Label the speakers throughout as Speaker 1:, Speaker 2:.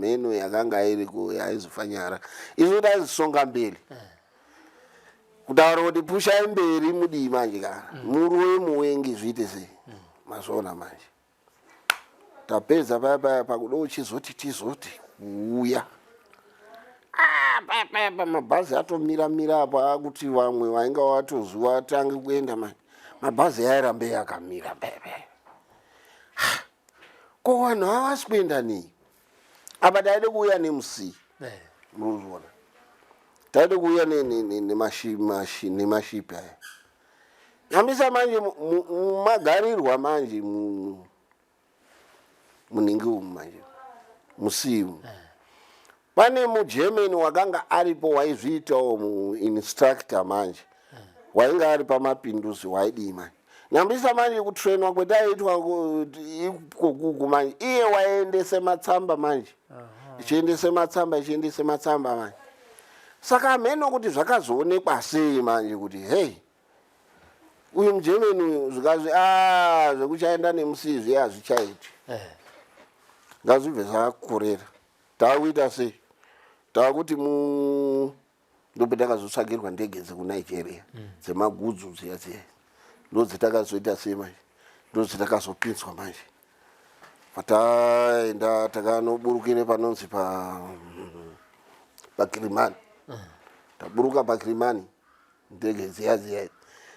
Speaker 1: hameno yakanga iriko yaizofanyara isu taizisonga mberi kutaura kuti pushai mberi mudii manje kana murove muwengi zviite sei mazviona manje Tapedza paya paya pakuda uchizoti tizoti kuuya. Ah, paya paya pamabhazi atomira mira apo akuti vamwe vainga vatozwi vatange kuenda manje. Mabhazi airambe akamira paya paya. Ah, ko vanhu havasi kuenda nei? Apa taida kuuya nemusi. Eh. Munozviona. Taida kuuya nemashipi aya. Nyambisa manje magarirwa manje muningi umu manje musimu eh. pane mugermany wakanga aripo waizviitawo muinstructor manje eh. wainga ari pamapinduzi waidii manje nyambisa manje kutrainwa kwetaiitwa ikokuku manje iye waiendese matsamba manje ichiendese matsamba ichiendese matsamba manje saka hameno kuti zvakazoonekwa sei manje kuti hei uyu mugermany uyu zvikazvi a ah, zvekuchaenda nemusizvi hazvichaiti eh. ngazvibve zvakorera taakuita sei taakuti mu ndopetakazotsvagirwa ndege dzekunigeria mm. dzemagudzu dziya dziya ndodzitakazoita sei manje ndodzitakazopinzwa manje pataenda takanoburukire panonzi pa pakirimani mm. taburuka pakirimani ndege dziya dziya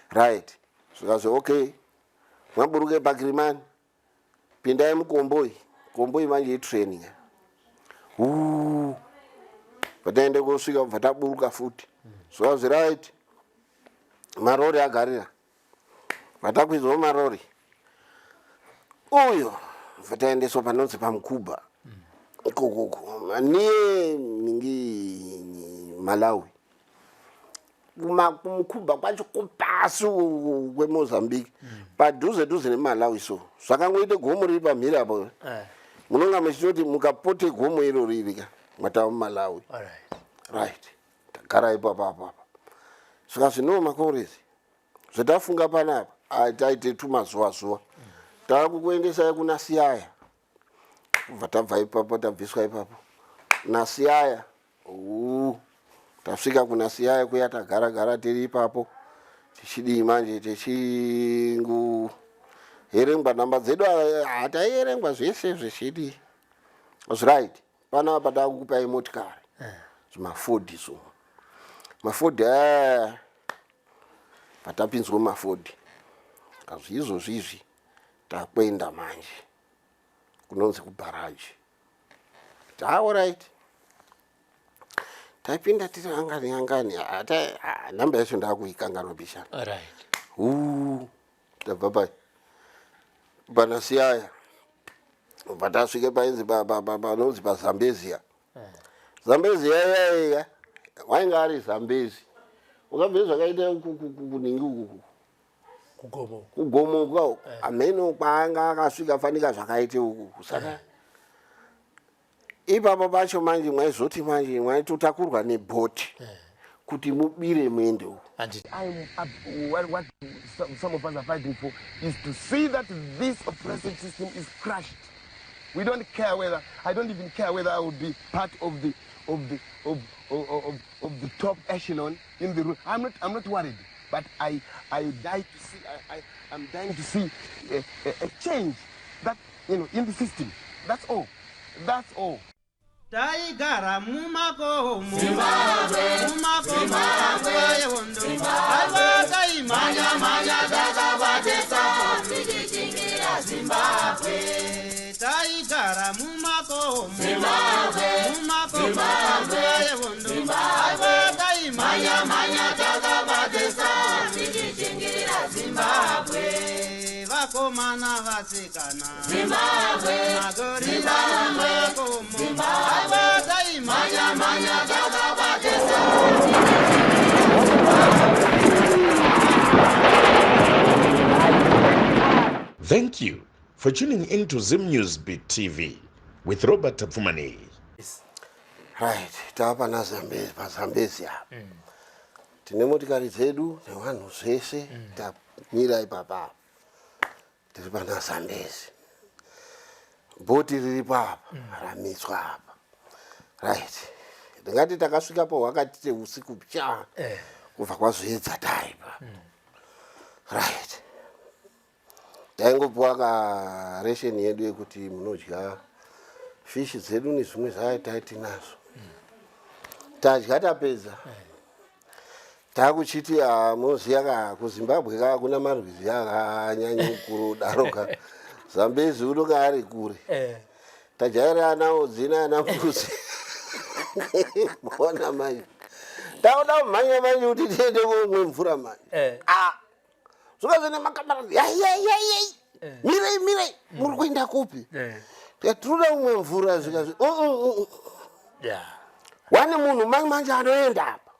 Speaker 1: right zvikazi okay maburuke pakirimani pindai mukomboi komboi manje itraining huu pataende kosvika kubva taburuka futi zvikazi right marori agarira vatakwidzwa marori uyo vataendeswa panonzi pamukuba ikokoko niye ningi malawi kumukuba kwacho kupasi kwemozambique padhuze dhuze nemalawi so zvakangoite gomo riri pamhiri apo eh. munonga muchitoti mukapote gomo iro ririka matava mumalawi right tagara ipapo apo apa svika zvino makorezi zvatafunga panapa taite tumazuva zuva takukuendesai kuna siyaya kubva tabva ipapo tabviswa ipapo nasiyaya tasvika kuna siyaya kuya tagara gara tiri ipapo tichidii manje tichingu herengwa nhamba dzedu hataierengwa zvese zvechidii right Panapa takukupai motikari eh. zvimafodhi so mafodhi aya patapinzwa mafodhi kazviizvozvi izvi takuenda manje kunonzi kubharaji taorit taipinda tiri angani angani nhamba yacho ndakuikanganwa bishana tabva pai panasiyaya bva tasvike painzi panonzi pazambezia eh. zambezia yaiya wainge ari zambezi ukabve zvakaita kuningi uku kugomoka uku eh. ameno kwaanga akasvika fanika zvakaita uku saka eh. Ipapo pacho manje mwaizoti manje mwaitotakurwa nebhoti kuti mubire muende uko.
Speaker 2: I'm, what, what some of us are fighting for is to see that this oppressive system is crushed. We don't care whether, I don't even care whether I will be part of the, of the, of, of, of, of the top echelon in the room. I'm not, I'm not worried, but I, I die to see, I, I, I'm dying to see a, a, a change that, you know, in the system. That's all. That's all.
Speaker 3: Taigara mumakomo mumakomo nguva yehondo aiva taimhanya mhanya takabatisa tichichingira Zimbabwe taigara mumakomo mumakomo nguva yehondo aiva taimhanya mhanya takabatisa tichichingira Zimbabwe vakomana vasikana Zimbabwe magorira mumakomo aiwa taimhanya mhanya takabatisa
Speaker 4: Thank you for tuning in to Zim News Beat TV with Robert Tapfumaneyi.
Speaker 1: Right, tava pana Zambezi, paZambezi apa. Tine motikari dzedu nevanhu zvese tamira ipapa apa. Tiri pana Zambezi. Bhoti riripo apa, ramiswa apa. Right, ndingati takasvikapo hwakati usiku cha kubva kwazoedza taipa. Right, taingopiwa karation yedu yekuti munodya fishi dzedu nezvimwe zvayo taitinazvo. Tadya tapedza, takuchiti, "Ah, munoziya ka, kuZimbabwe ka kuna marwizi akanyanya kukuru kudaro ka, Zambezi unoka ari kure." Tajaira anawo dzina ana mbuzi ona manje tauda kumhanya manje kuti tiende komwe mvura manje. Ah, zvikazi nemakamera, "Yai, mirei, mirei, muri kuenda kupi?" Tikati, "Tinoda kumwe mvura." Zvikazi, "Wane munhu manje manje anoenda apa,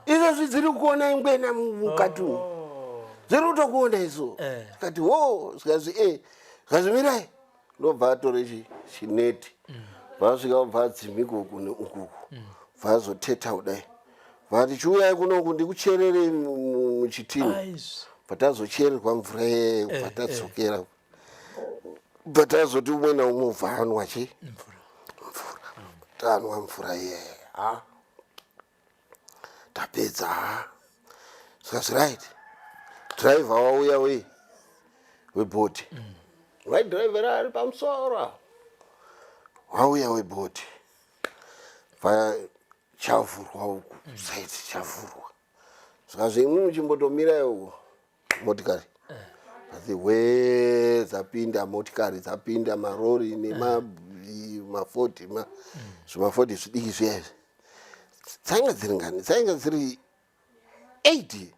Speaker 1: izvozvi dziri kuona ingwena mukati umu, dziri kutokuona isu." Tikati, "Ho." Zvikazi, "E." Zvikazi, "Mirai." Ndobva atore chineti, vasvika, bva adzimika uku neukuku, bva azoteta kudai, vati, "Chiuyai kunoku ndikuchererei muchitini."
Speaker 5: Aizvi.
Speaker 1: Bva tazochererwa mvura iyeyo, bva tadzokera, bva tazoti umwe naumwe ubva anwa chi
Speaker 5: Mvura.
Speaker 1: Mvura. Tanwa mvura iyeye, ha, tapedza, ha, zvikazvi, "Right, dhiraivha wauya wei webhoti." Vaidhiraivhera ari pamusoro apo, wauya webhoti, bva chavhurwa uku side, chavhurwa. Zvikazvi, "Imwi muchimbotomirai uku." Motikari asi we dzapinda, motikari dzapinda, marori nemafodhi, zvimafodhi zvidiki zviya izvi. Dzainga dziri ngani? Dzainga dziri 80.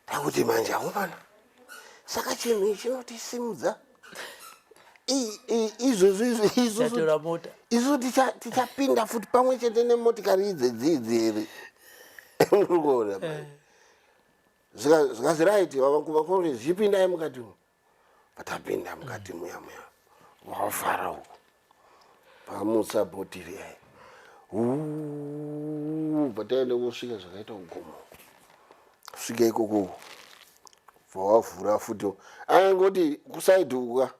Speaker 1: Takuti manje akomana, saka chinhu ichi chinotisimudza izvozvo izvo isusu
Speaker 5: Chatora mota.
Speaker 1: Isu tichapinda futi pamwe chete nemotikari idzedzi idzi here? Muri kuona manje? Zvikazi, "Right, vakuru, zvichipindai mukati umu." Patapinda mukati muya muya, wavhara uku, pamutsa bhoti riyai, bva taenda kusvika zvakaita kugomo. Svika ikoko, bva wavhura futi. Aingoti kuside uka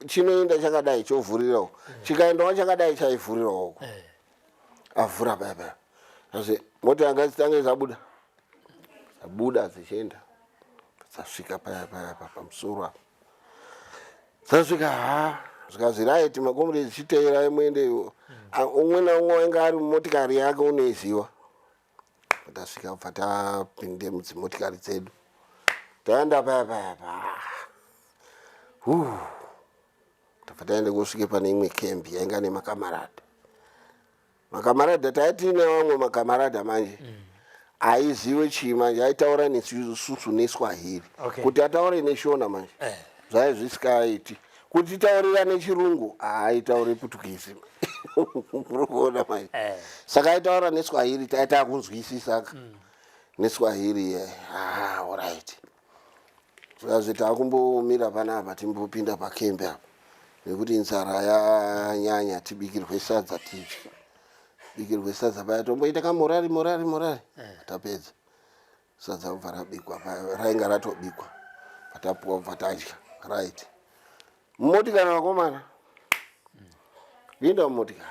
Speaker 1: chinoenda chakadai, chovhurirawo, chikaendawo chakadai, chaivhurirawo uko. Avhura paya paya, asi mota yanga dzitange dzabuda, dzabuda dzichienda, dzasvika paya paya pa pamusoro apa, dzasvika, ha, zvikazi, "Right, makomrades, chiteerai muende." Umwe naumwe wainge ari mumotikari yake unoiziva. Tasvika, bva tapinde mudzimotikari dzedu, taenda paya paya pa tabva taenda kusvike pane imwe kembi yainga nemakamarada. Makamarada taitiine vamwe makamarada manje aizive chii manje, aitaura nesusu neSwahili. Kuti ataure neShona manje zvai zvisikaiti. Kuti taurira nechirungu, haaitaure Putukisi. Muri kuona manje? Saka aitaura neSwahili, taita kunzwisisa neSwahili. Ah, alright, zvikazi, "Takumbomira panapa, timbopinda pakembe apa nekuti nzara yanyanya, tibikirwe sadza tidye." Bikirwe sadza paya, tomboita kamorari morari morari. Tapedza, sadza kubva rabikwa paya, rainga ratobikwa, patapuwa, bva tadya. Right, mumotikari vakomana, pinda mumotikari.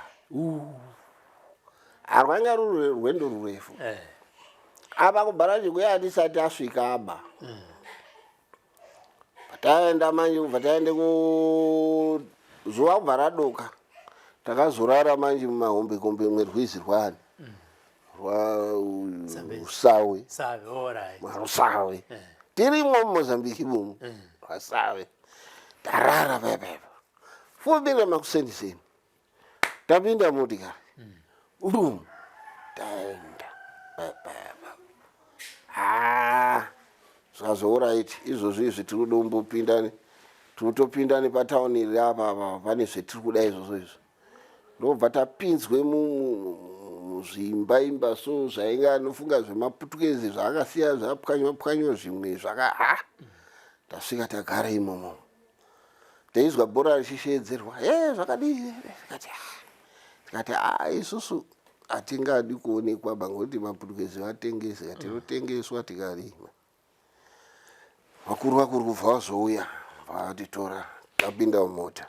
Speaker 1: Harwanga ruri rwendo rurefu. Apa kubharaji kuya atisati asvika aba. Taenda manje, kubva taende ku zuva kubva radoka, takazorara manje mumahombekombe mwerwizi rwani,
Speaker 5: Zambezi.
Speaker 1: rwaUsawe.
Speaker 5: Save, alright.
Speaker 1: Marusawe tirimo muMozambiki mumu, rwaSave. Tarara paya paya, fumbira makuseniseni, tapinda motikari, um taenda paya paya. Ha, zvikazoalright, izvozvo izvi tiri kuda kumbopinda, tirikutopinda nepatauni iri apa apa, pane zvetiri kuda izvozvo izvo. Ndobva tapinzwe muzvimba imba so zvainga anofunga zvemaputukezi zvaakasiya zvapwanywa pwanywa zvimwe zvaka. Ha, tasvika, tagara imomo, teizwa bhora richisheedzerwa, "E, zvakadii?" Tikati, "Ah." Tikati, "A, isusu hatingadi kuonekwa ba, ngokuti maputukezi vatengesi, tinotengeswa tikarima." Vakuru vakuru kubva vazouya, vatitora, tapinda mumota.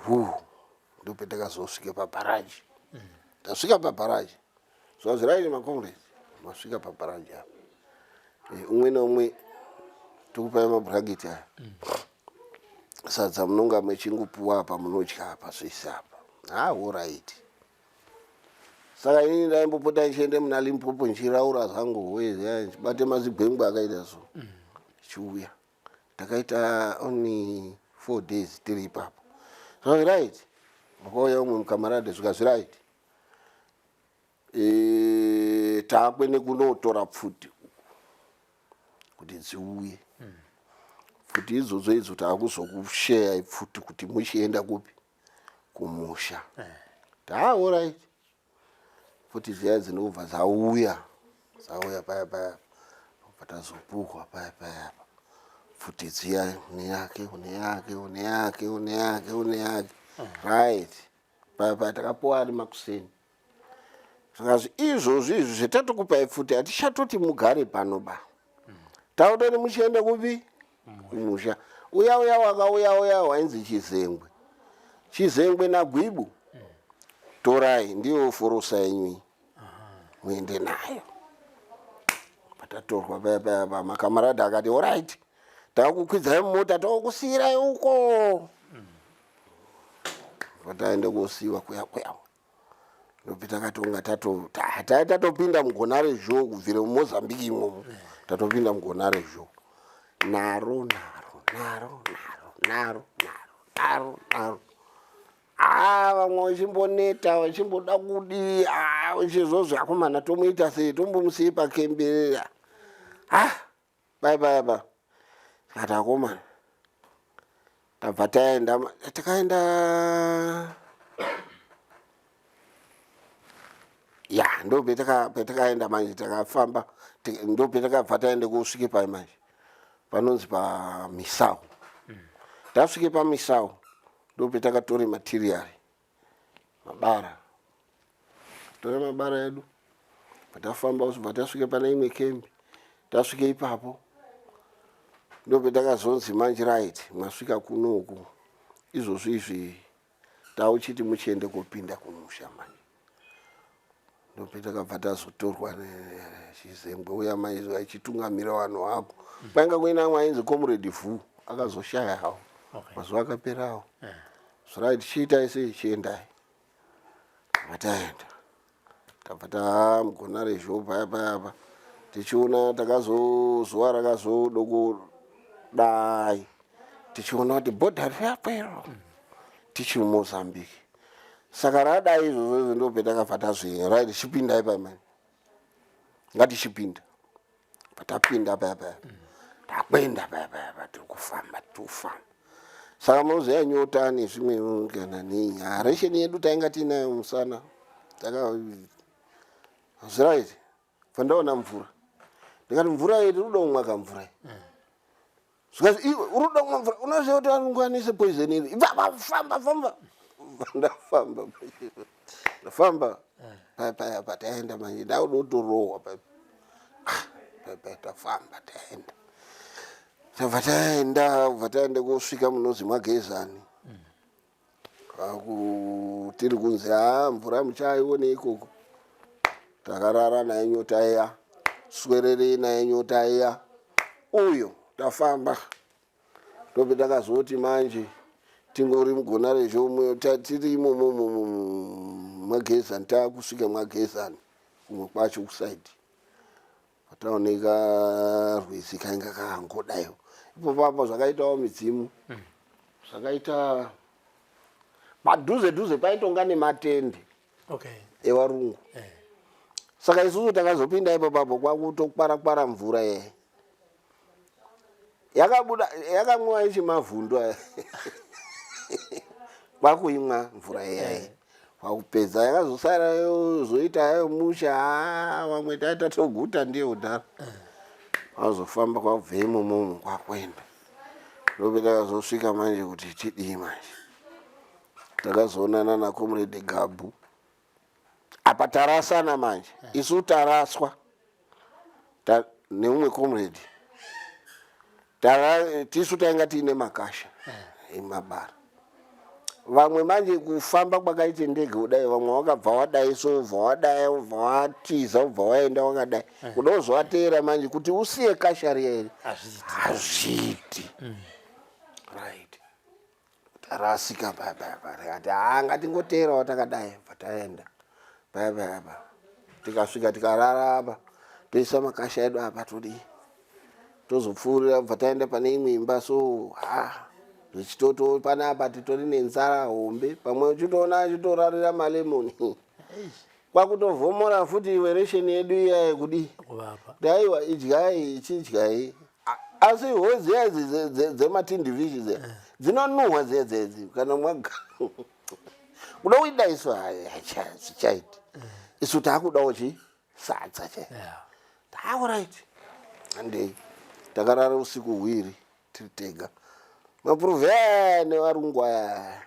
Speaker 1: Hu ndopetakazosvika pabharaji. Tasvika pabharaji, zvazvirai macomrades, masvika pabharaji apa, umwe neumwe tokupai mabhurangeti aya, sadza munonga mechingopuwa apa, munodya apa, zvese apa. Ha, alright. Saka inini ndaimbopota ndichiende muna Limpopo ndichiraura zvangu hoye, ndichibate mazigwengwe akaita so, chiuya. Takaita only 4 days tiri ipapo. So right, wakauya umwe mukamarade, zvikazvi right, taakwene kunotora pfuti kuti dziuye, pfuti idzodzo idzo taakuzokusheya pfuti kuti muchienda kupi, kumusha. Taa alright, pfuti dziya dzinobva dzauya, dzauya paya paya, bva tazopuhwa paya paya pfuti dziya, une yake, une yake, une yake, une yake, une yake. Right, paya paya takapuwa ari makuseni. Zvikazi izvozvi izvi zvetatokupai pfuti, hatichatoti mugare pano ba, tautoti muchiende kupi, kumusha. Uya uya wakauya uya wainzi Chizengwe, Chizengwe naGwibu, torai, ndiyo forosa yenyu iyi, muende nayo. Patatorwa paya paya pa makamaradhi akati alright, takukwidzai mumota, tokusiyirai uko. Pataende kosiyiwa kuya kuya, ndopi takatonga tatopinda muGonarezhou, kubvira muMozambique imomo tatopinda muGonarezhou. Naro naro naro naro naro naro naro naro. A, vamwe vachimboneta, vachimboda kudii, uchizozvi akomana tomuita sei, tombomusiye pakemberera. Ha, pai paya pa tikati akomana, tabva taenda, takaenda ya, ndo petakaenda manje, takafamba, ndo petakabva taende kusvike pai manje panonzi paMisau. Tasvike paMisau, ndo petakatore material, mabara, tore mabara edu, patafamba kusibva tasvike pane imwe kembi. Tasvike ipapo, ndo petakazonzi manje right, masvika kunoku izvozvo izvi, tauchiti muchiende kopinda kumusha manje. Ndopetakabva tazotorwa nechizembwe uya mai aichitungamira vanhu vako. Kwainga kuina amwe ainzi Comrade Vhu, akazoshaya hawo mazuva akaperawo. Right, chiitai sei, chiendai. Tabva taenda, tabva tamuGonarezhou paya payapa, tichiona takazozuva rakazodokodai, tichiona kuti bhodha riri iro, tichiri Mozambique. Saka radai izvozvo izvo, ndo petakabva tazvi right, chipindai paimani, ngatichipinda. Patapinda paya paya, takwenda paya paya pa, tiri kufamba, tiri kufamba. Saka munoziva nyota nezvimwe kana nei, ration yedu tainga tiinayo musana. Taka zviraiti, pandaona mvura ndikati, mvura iyi tiri kuda kumwa kamvura iyi. Zvikati, iwe uri kuda kumwa mvura, unoziva kuti vanongwanise poison iri? Ibva, famba, famba. Ndafamba, ndafamba paya paya, pataenda manje ndauda kutorohwa paya paya paya. Tafamba, taenda, tabva taenda, bva taenda kusvika munozi Mwagezani. Aku tiri kunzi, ha, mvura muchaione ikoko. Takarara naye nyota iya, swererei naye nyota iya uyo. Tafamba, ndope takazoti manje tingori muGonarezhou, tiri imomo Mwagezani, taakusvika Mwagezani kumwe kwacho kusaidi, pataoneka rwizi kainga kaangodaiwo ipopo apo. Zvakaitawo midzimu, zvakaita padhuze dhuze paitonga nematende evarungu. Saka isusu takazopinda ipapapo, kwakutokwara-kwara mvura yeye yakabuda, yakamwiwa ichimavhundu aya, kwakuimwa mvura iyayi kwakupedza. Yakazosara yozoita yayo musha. Haa, vamwe taita toguta ndiye kudhara. Wazofamba kwabve imomomo kwakuenda, ndope takazosvika manje kuti tidii manje. Takazoonana naComrade Gabu apa, tarasana manje isu, taraswa neumwe comrade. Tisu tainga tiine makasha emabara. Vamwe manje kufamba kwakaite ndege kudai, vamwe wakabva wadai so, ubva wadai, ubva watiza, ubva waenda wakadai. Kuda kuzovateera manje kuti usiye kasha riya iri hazviiti. Right, tarasika paya paya pa, tikati haa ngatingoteerawo takadai, bva taenda paya paya pa, tikasvika tikarara apa, toisa makasha edu apa, todii, tozopfuurira, bva taenda pane imwe imba. So ha, zvichitoto panapa titori nenzara hombe, pamwe uchitoona achitorarira malemoni, kwakutovhomora futi iwe ration yedu iya yekudii
Speaker 5: Kuvapa.
Speaker 1: Kuti aiwa, idyai, ichidyai. Asi hozi idzi dzematindivishi dziya dzinonuhwa dziya dzedzi, kana mwaga kuda kuida isu zvichaiti, isu taakudawo chi sadza chai. Alright, handei. Takarara usiku hwiri tiri tega. Mapuruvhe aya nevarungu aya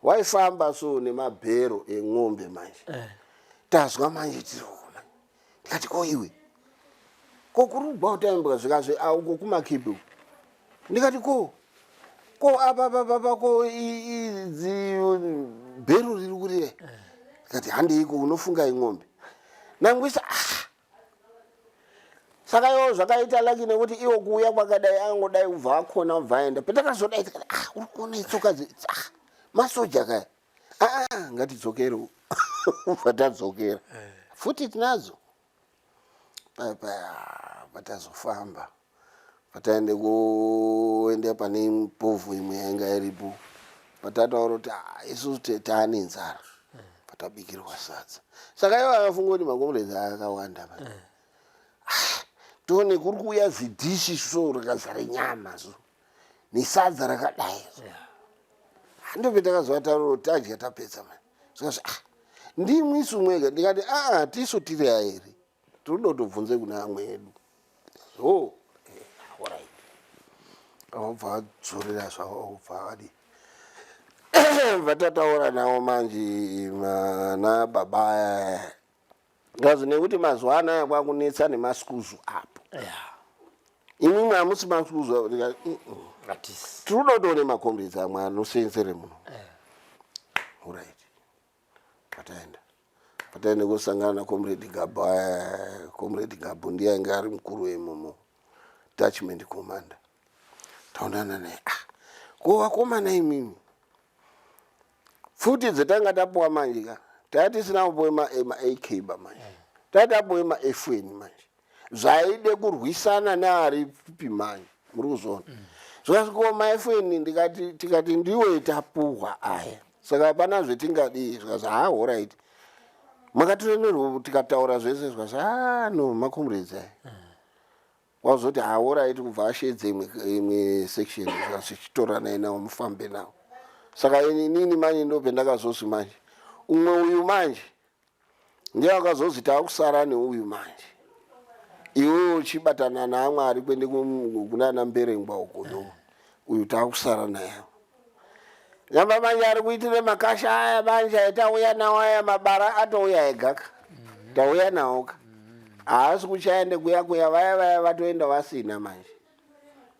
Speaker 1: waifamba so nemabhero eng'ombe manje. Tazwa manje tiri uko manje, ndikati, "Ko iwe, ko kurugwa utaimbwa?" Zvikazvi auko kumakibi uko. Ndikati, Ko apa apa ko idzi bhero riri kurira?" Ndikati, "Handeiko, unofunga ing'ombe nangwisa." Ah, saka iwo zvakaita laki nekuti iwo kuuya kwakadai angodai ubva akona, ubva aenda. Patakazodai tikati, "Ah, uri kuona itsoka ah, masoja kaya. Aa, ngatidzokere." Ubva tadzokera futi, tinadzo paya paya. Patazofamba, pataende kuenda pane povho imwe yainga iripo, patataura kuti, "Ah, isusu taane nzara," patabikirwa sadza. Saka ivo akafunga kuti macomrades akawanda pa. Ah, tione kuri kuuya zidhishi so rakazara nyama so nesadza rakadai so. Handope takazovataura kuti tadya tapedza mani. Zvikazvi, "Ah, ndimwi isu mwega?" Ndikati, "Aa, tisu tiri airi, tinoda kutobvunze kune amwe edu." So alright, vabva vadzorera zvavo, bva vadi vatataura navo manje mana baba aya ngazi, nekuti mazuva anaya kwakunetsa nemaskuzu apo. Imwimwe hamusi maskuzu? Ndikati,
Speaker 5: Hatisi.
Speaker 1: Tiri kuda kutoone macomrades amwe anosenzere muno." Alright, pataenda, pataenda kusangana nacomrade Gabo. Comrade Gabo ndiye ainge ari mukuru weimomo, detachment commander. Taonana naye, "Ah, ko vakomana imimi, pfuti dzetanga tapuwa manje ka, taya tisina kupuwe maAK ba manje, taya tapuwe maFN manje, zvaide kurwisana neari kupi manje, muri kuzviona?" Zvikasvikawo maFN, ndikati, tikati ndiwe tapuhwa aya, saka hapana zvetingadii. Zvikazi, "Ha, alright, makatorenerwa." Tikataura zvese, zvikazi, "Ha, no, macomrades aya." Wazoti, "Ha, alright," kubva ashedze imwe section, zvichitoranai nawo, mufambe nawo. Saka inini manje ndopendakazozi manje umwe uyu manje ndiye akazozi taakusara neuyu manje, iwewe uchibatana naamwe ari kuende kunana Mberengwa uko. Yo, uyu taakusara naye nyamba manje ari kuitire makasha aya manje aitauya nawo aya, mabara atouya egaka, tauya nawo ka, haasi kuchaende kuya kuya, vaya vaya vatoenda vasina manje.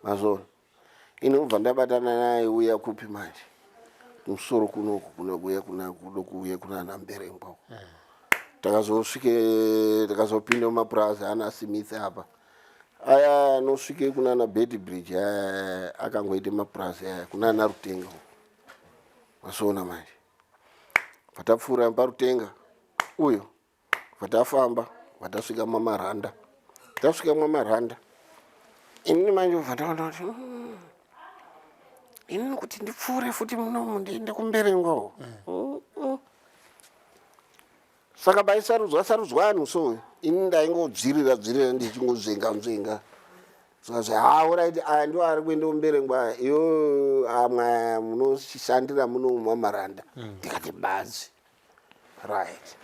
Speaker 1: Mazona ini ubva ndabatana naye uya kupi manje, kumusoro kunoku, kuna kuya kuna kudo kuuya kunana Mberengwa uko. Takazosvike, takazopinda mumapurazi ana Smith apa aya anosvike kunana Beitbridge aya, akangoite mapurazi aya kunana Rutenga uko. Masoona manje patapfuura paRutenga uyo, vatafamba, vatasvika mamaranda. Tasvika mamaranda, inini manje ubva ndaona kuti inini kuti ndipfuure futi munomu ndiende kuMberengwawo. Saka paisarudzwa sarudzwa anhu so, ini ndaingodzvirira dzvirira, ndichingozvenga nzvenga. Zvikazvi, "Ha, alright, aya ndo ari kuenda kuMberengwa aya, iyo amwe aya munoshandira muno mamaranda." Ndikati, "Bazi, right."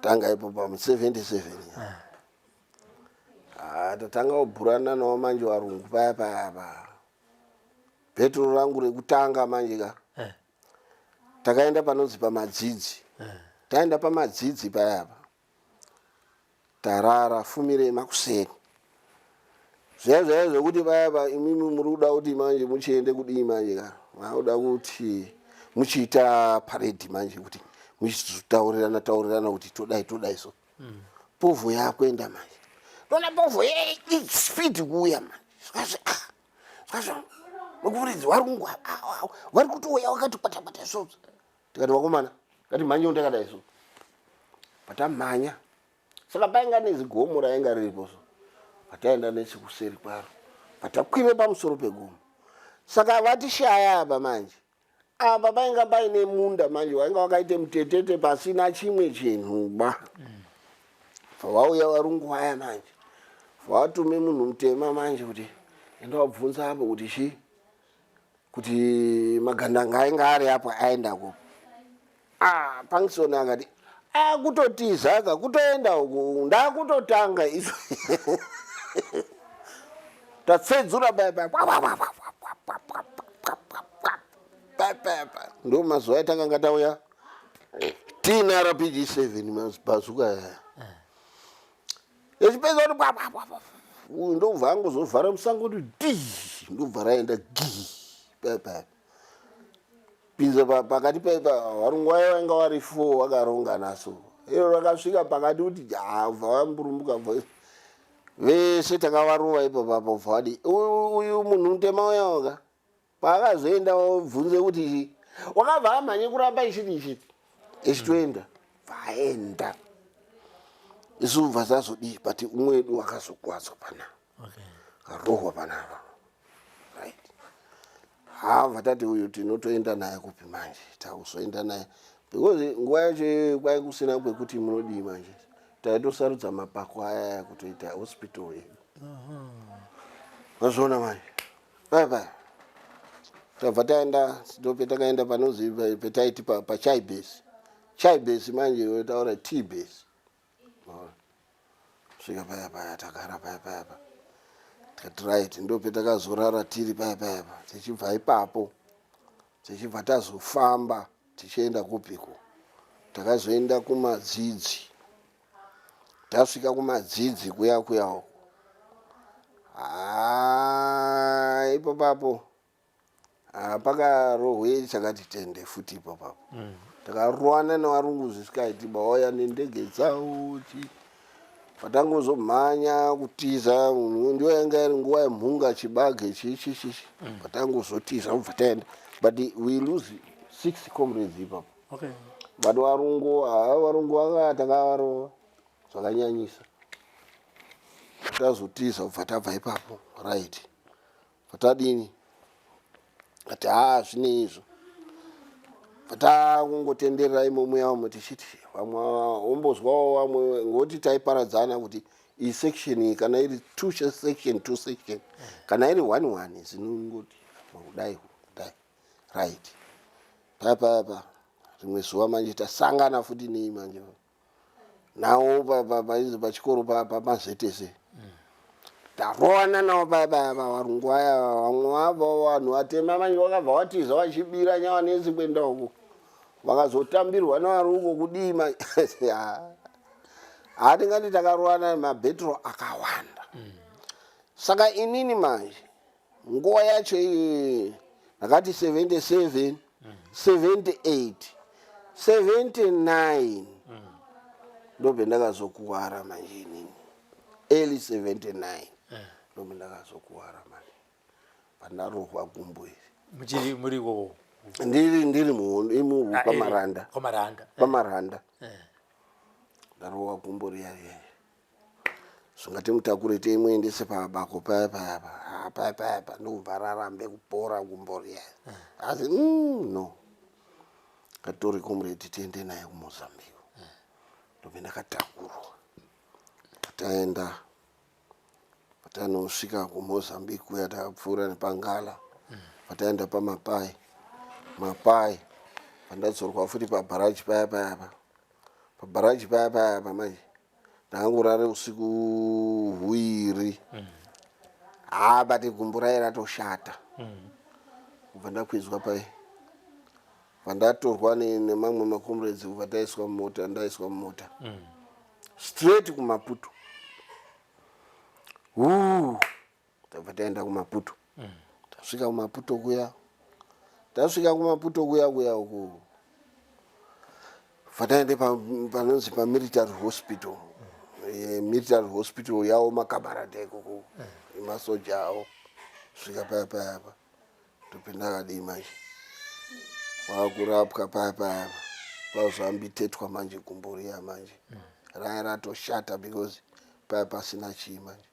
Speaker 1: Tanga ipo pamu 77. Ah, tatanga kubhurana nawo manje varungu paya paya pa petro rangu rekutanga manje ka. Takaenda panonzi paMadzidzi. Taenda paMadzidzi payapa, tarara fumirei makuseni zviya zvaya zvekuti vaya va imimi muri kuda kuti manje muchiende kudii manje ka. Makuda kuti muchiita parade manje kuti muchitaurirana taurirana kuti todai todai so. Povho yakuenda manje. Tona povho speed kuuya manje. Zvikazvi ah. Zvikazvi vakuridzi varungu vari kutouya vakati kwata kwata so. Tikati vakomana, ngati mhanye ndakadai so. Patamhanya Saka painga nezigomo rainga riripo so pataenda nechekuseri kwaro patakwire pamusoro pegomo. Saka vatishaya apa manje apa painga paine munda manje wainga wakaite mutetete pasina chimwe chinhu ba. Vauya varungu vaya manje vatume munhu mutema manje kuti enda wabvunza apo kuti chii kuti magandanga ainga ari apo aenda kupi. Ah, Pankison akati akutotiza ka kutoenda uku ndakutotanga izvo tatsedzura paya paya ndo mazuva atakanga tauya tiine rpg 7 mabazuka aya echipedza kuti uyu ndobva angozovhara musango kuti dii ndobva raenda gii paya paya pinza pakati varungu vaye vainga vari four vakarongana so iro rakasvika pakati kuti javha vamburumbuka vese takavarova ipapo apo bva vadi uyu munhu mutema uya waka paakazoenda wabvunze kuti chi wakabva amhanye kuramba ichiti ichiti ichitoenda vaenda isu bva tazodii but umwe wedu wakazokwadzwa panapa arohwa panapa right hava tati uyu tinotoenda naye kupi manje takuzoenda naye because nguva yacho kwai kusina kwekuti munodii manje taitosarudza mapako aya aya kutoita hospital yedu mazviona manje paya paya tabva taenda ndopetakaenda panonzi petaiti pachai base chai base manje yotaura tea base Svika paya paya tagara paya paya pa tikati right ndopetakazorara tiri paya paya pa tichibva ipapo tichibva tazofamba tichienda kupiko takazoenda kumadzidzi tasvika kumadzidzi kuya kuya uko haa ipo papo Ah, pakarohwe chakati tende futi ipapapo mm. takarowana nevarungu zvisikaiti bauya nendege dzavo chi patangozomhanya kutiza ndiyo yanga iri nguva yemhunga chibage chichichichi mm. patangozotiza kubva taenda but we lose six comrades ipapo okay. but varungu haa varungu vanga takavarova zvakanyanyisa tazotiza kubva tabva ipapo right Tadini? Ati haa zvinei izvo. Takungotenderera imomo yavamwe tichiti vamwe wombozwawo vamwe ngoti taiparadzana kuti iyi section iyi kana iri two section two section kana iri one one zinongoti kudai kudai right paya paya pa rimwe zuva manje tasangana futi nei manje nawo pachikoro pamazetese tarowana nawo varungu vaya vamwe vavo vanhu vatema manje vakabva vatiza vachibira nyawanesi kuenda uko vakazotambirwa nevari uko kudii hatingati takarowana mabhetro akawanda saka inini manje nguva yacho iyoyo ndakati 77 78 79 ndobve ndakazokuwara manje inini early 79 ndobve ndakazokuwara manje pandarohwa gumbo iri
Speaker 5: muchiri muri ikoko
Speaker 1: ndiri ndiri muhondo imu
Speaker 5: Ah,
Speaker 1: pamaranda
Speaker 5: kwamaranda
Speaker 1: pamaranda ndarohwa gumbo riya riya Zvingatimutakure timuendese pabako paya paya pa ah, paya paya pa ndokubva rarambe kupora gumbo riya asi mm, no katore comrade tiende naye kumozambique ndobve ndakatakurwa taenda patanosvika kumozambique kuya takapfuura nepangala pataenda pamapai mapai pandadzorwa futi pabharaji paya paya pa pabharaji paya paya pa manje ndakangorare usiku huiri mm. haa but gumbo raye ratoshata mm. kubva ndakwidzwa pai pandatorwa nemamwe macomrades kubva taiswa mumota ndaiswa mumota mm. straight kumaputo uu tabva taenda kumaputo mm. tasvika kumaputo kuya Tasvika kuMaputo kuya kuya uku, bva taende panonzi pamilitary hospital. Military hospital yawo makabarata ikoko, emasoja awo. Svika paya payapa, topinda kadii manje, kwakurapwa paya payapa, kwazoambitetwa manje gumbo riya manje raya ratoshata, because paya pasina chii manje,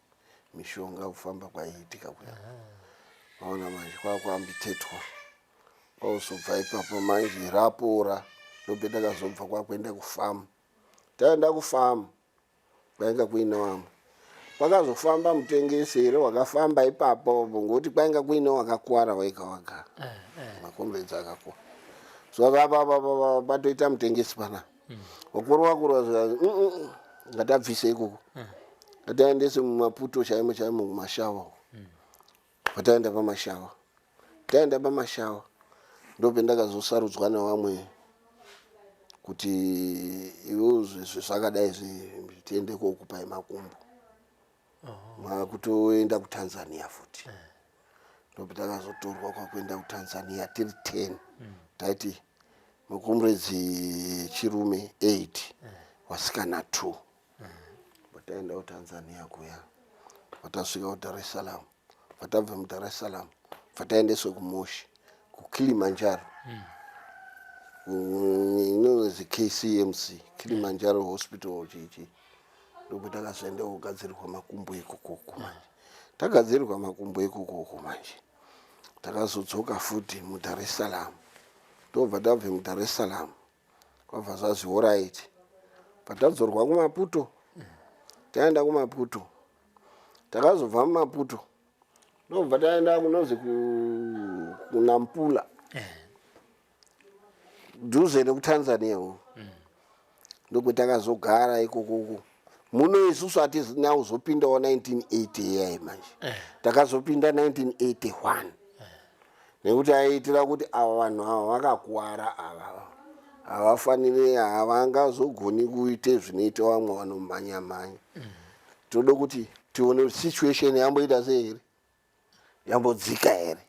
Speaker 1: mishonga, kufamba kwaiitika kuya. Maona manje kwakuambitetwa, kwauzobva ipapo manje rapora, ndobve takazobva kwakuenda kufamu. Taenda kufamu, kwainga kuine vamwe kwakazofamba mutengesi here wakafamba ipapo, ngokuti kwainga kuine wakakuwara waika wagara, makombedzi akakuwa. So apa patoita mutengesi pana wakuru wakuru, vazvikazi, ngatabvise ikoko, ngataendese muMaputo chaimo chaimo, kumashawa uko." Pataenda pamashawa, taenda pamashawa, ndopendakazosarudzwa nevamwe kuti iwo zvakadai tiende kokupai makumbo, makutoenda kuTanzania futi. Ndope takazotorwa kwakuenda kuTanzania tiri 10. Taiti makomredzi chirume 8, vasikana 2. Pataenda kuTanzania kuya, patasvika kuDar es Salaam, patabva muDar es Salaam, pataendeswa kuMoshi, kuKilimanjaro, inonzi KCMC, Kilimanjaro Hospital chichi. Ndopo takazoenda kugadzirwa makumbo ikokoko manje. Tagadzirirwa makumbo ikokoko manje, takazodzoka futi muDar es Salaam. Tobva tabve muDar es Salaam, kwabva zvazi alright, patadzorwa kuMaputo. Taenda kuMaputo, takazobva muMaputo, ndobva taenda kunozi kuNampula, dhuze nekuTanzania uko. Ndokwetakazogara ikokoko. Muno isusu hatina kuzopindawo 1980 iyai manje, takazopinda 1981, nekuti aiitira kuti ava vanhu ava vakakuwara, ava havafaniri, havangazogoni kuite zvinoita vamwe vanomhanya mhanya. Tode kuti tione kuti situation yamboita sei here, yambodzika here.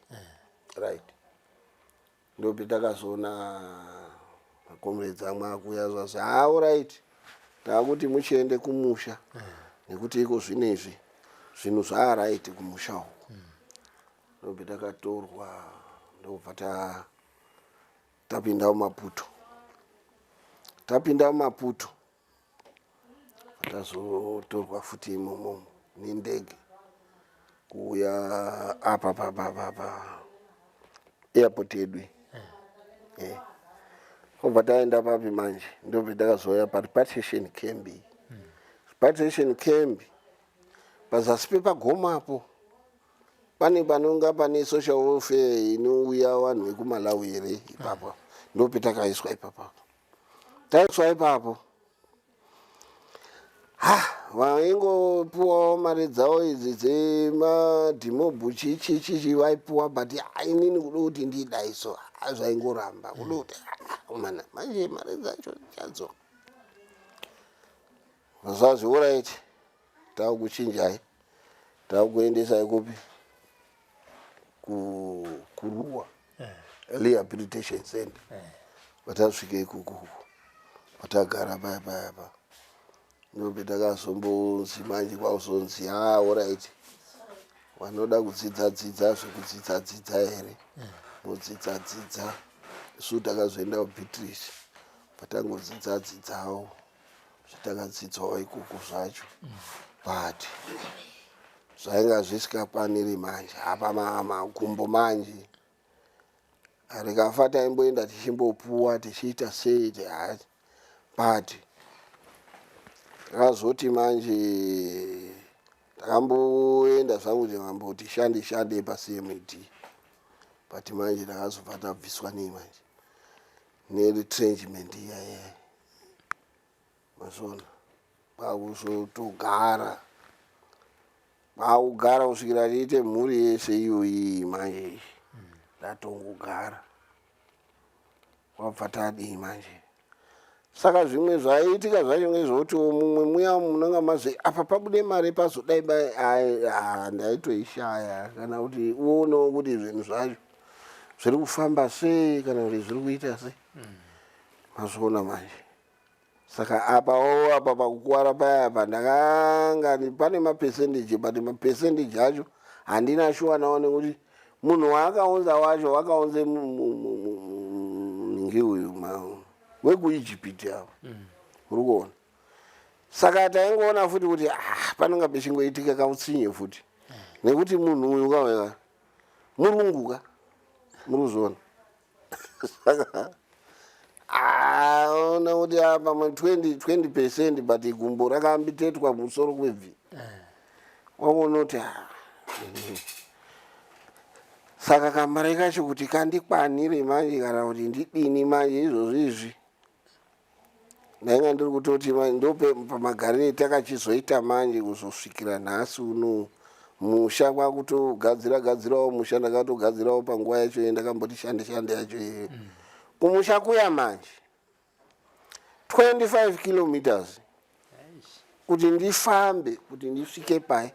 Speaker 1: Right, ndope takazoona makomredzi amwe akuya, zvazi, "Ha, alright, taakuti muchiende kumusha, nekuti iko zvinezvi zvinhu zvaaright kumusha uku." Ndope takatorwa, ndobva tapinda muMaputo. Tapinda muMaputo, tazotorwa futi imomo nendege kuuya apa pa airport yedu iyi. Kobva taenda papi manje? Ndobva takazouya parepatriation camp iyi. Repatriation camp pazasi pepagomo apo, pane panonga pane social welfare inouya vanhu vekuMalawi here ipapo. Ndopetakaiswa ipapo. Taiswa ipapo, ha, vaingopuwawo mari dzavo idzi dzemadhimobhu, chichichichi vaipuwa, but inini kuda kuti ndidai so zvaingoramba kuda kuti mana manje mari dzacho chadzo zvazi alright, taakuchinjai, taakuendesai kupi? KuRuwa Rehabilitation Center. Patasvika ikoko, patagara paya payapa, ndope takazombonzi manje, kwakuzonzi, "Ha, alright, vanoda kudzidza dzidza zvekudzidza dzidza here, modzidza dzidza." Isu takazoenda kuBeatrice, patangodzidza dzidzawo zvatakadzidzawo ikoko zvacho, but zvainga zvisikakwaniri manje. Apa makumbo manje rikafa, taimboenda tichimbopuwa, tichiita sei, but takazoti manje takamboenda zvangu tikamboti shande shande paCMD, but manje takazobva tabviswa nei manje, neretrenchment iyaya. Mazona kwakuzotogara, kwakugara kusvikira tiite mhuri yese iyoyi. Manje ndatongogara, kwabva tadii manje? Saka zvimwe zvaiitika zvacho ngezvekutiwo mumwe muya munonga mazve apa pabude mari pazodai, ndaitoishaya, kana kuti uonewo kuti zvinhu zvacho. Zviri kufamba sei kana kuti zviri kuita sei? Mazviona manje. Saka apa o apa pakukuwara paya apa ndakanga pane mapercentage, but mapercentage acho handina shuwa nawo nekuti munhu waakaunza wacho wakaunze nhingi uyu wekuIjipiti ava. Muri kuona? Saka taingoona futi kuti ah, panonga pechingoitika kautsinye futi nekuti munhu uyu kaweka murungu ka, muri kuzviona? Saka aona kuti apa 20%, but gumbo rakambitetwa musoro kwebvi, waona kuti ah, saka kamari kacho kuti kandikwanire manje kana kuti ndidini manje izvozvo izvi. Ndainga ndiri kutoti ndope pamagariro takachizoita manje kuzosvikira nhasi uno. Musha kwakutogadzira gadzirawo musha, ndakatogadzirawo panguva yacho iyo ndakamboti shande shande yacho iyoyo. Kumusha kuya manje 25 kilometers kuti ndifambe kuti ndisvike pai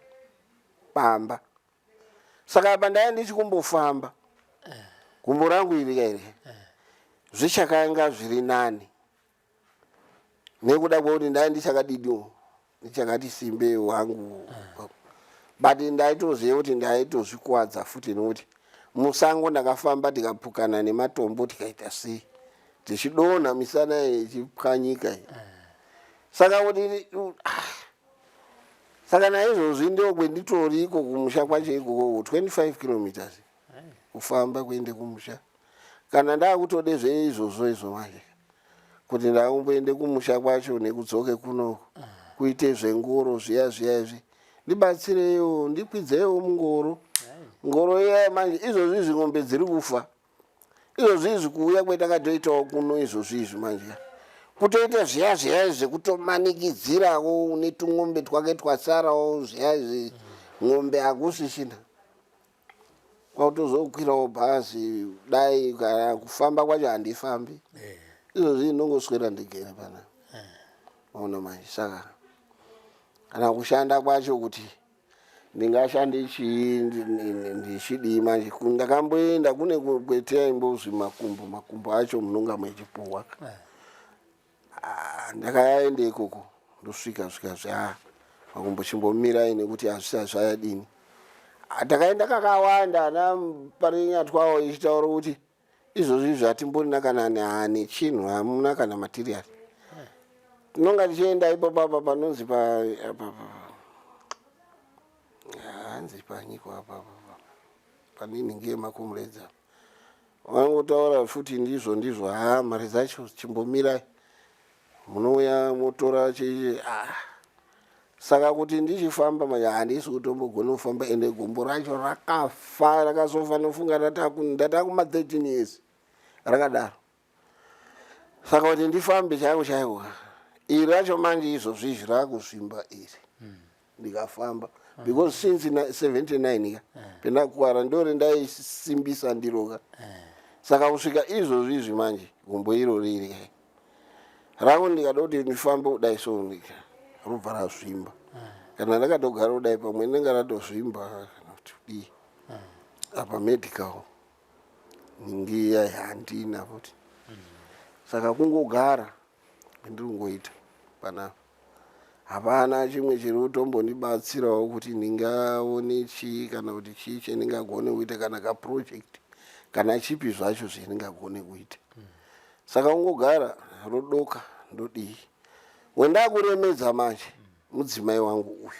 Speaker 1: pamba. Saka apa ndaiya ndichikumbofamba gumbo rangu iri kairi zvichakanga zviri nani nekuda kwekuti ndaiya ndichakadidiwo, ndichakati simbe wangu, but ndaitoziva kuti ndaitozvikuwadza futi nekuti musango ndakafamba tikapukana nematombo, tikaita sei, tichidonha, misana ichipwanyika iyi. Saka kuti ah, saka naizvozvi ndio kwenditori iko kumusha kwacho ikoko, 25 kilometers kufamba kuende kumusha. Kana ndakutode zveizvozvo izvo manje kuti ndakumboende kumusha kwacho nekudzoke kunoku kuite zvengoro zviya zviya izvi, ndibatsireiwo, ndikwidzewo mungoro. Ngoro iya manje izvozvi izvi ng'ombe dziri kufa izvozvi izvi. Kuuya kwetakatoitawo kuno izvozvi izvi manje kutoita zviya zviya zvekutomanikidzirawo netung'ombe twake twasarawo zviya izvi, ng'ombe hakusisina, kwakutozokwirawo bhazi. Dai kana kufamba kwacho handifambi izvozvi, ndongoswera ndigere pana ona manje. Saka kana kushanda kwacho kuti ndingashande chii, ndichidii manje? Ndakamboenda kune kwetaimbozwi makumbo, makumbo acho munonga mechipuhwa. Ah, ndakaenda ikoko, ndosvika svika zva makumbo chimbomirai nekuti hazvisati zvayadini. Ah, takaenda kakawanda ana parinyatwawo ichitaura kuti izvozvi izvi hatimborina kana nechinhu, hamuna kana material. Tinonga tichienda ipapo apa panonzi pa apa hanzi panyiko apa pane nhingi yemakomuredza, vangotaura futi ndizvo ndizvo, ha, mari dzacho chimbomirai, munouya motora chichi. Ah. Saka kuti ndichifamba manje handisi kutombogona kufamba, ende gumbo racho rakafa, rakazofa nofunga ndatakuma 13 years rakadaro. Saka kuti ndifambe chaiko chaiko, iri racho manje izvozvi izvi rakuzvimba iri ndikafamba, because since 79 ka pendakuwara ndori ndaisimbisa ndiroka. Saka kusvika izvozvi izvi manje gumbo iro riri rangu, ndikada kuti ndifambe kudai so robva razvimba. Kana ndakatogara kudai pamwe ndinenge ratozvimba kana kuti kudii. Apa medical ningiya handina futi, saka kungogara ndiri kungoita panapa. Hapana chimwe chiri kutombondibatsirawo kuti ndingaone chii kana kuti chii chendingagone kuita, kana kaproject kana chipi zvacho zvendingagone kuita. Saka kungogara, rodoka ndodii. Wendakuremedza manje mudzimai wangu uyu,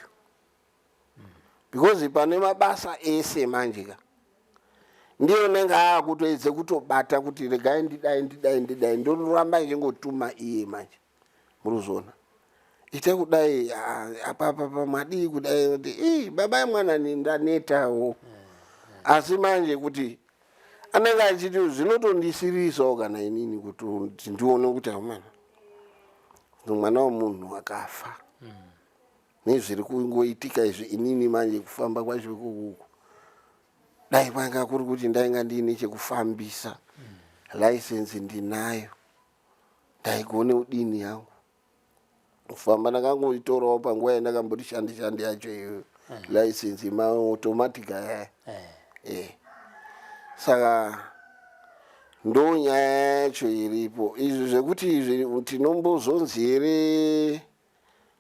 Speaker 1: because pane mabasa ese manje ka ndiye unenge aakutoedze kutobata kuti regai ndidai ndidai ndidai, ndoramba ndichingotuma iye manje. Muruzvona, ita kudai apapapa, madii kudai, kuti ii baba mwana ndanetawo. Asi manje kuti anenge achiti zvinotondisirisawo kana inini kuti ndione kuti amana mwana wemunhu akafa nezviri kungoitika izvi. Inini manje kufamba kwacho ikokuku, dai kwanga kuri kuti ndainga ndiine chekufambisa, license ndinayo, ndaigone udini yangu kufamba. Ndakangoitorawo panguva yandakamboti shande shande yacho iyoyo, license maautomatic aya. Saka Ndo nyaya yacho iripo. Izvi zvekuti izvi tinombozonzi here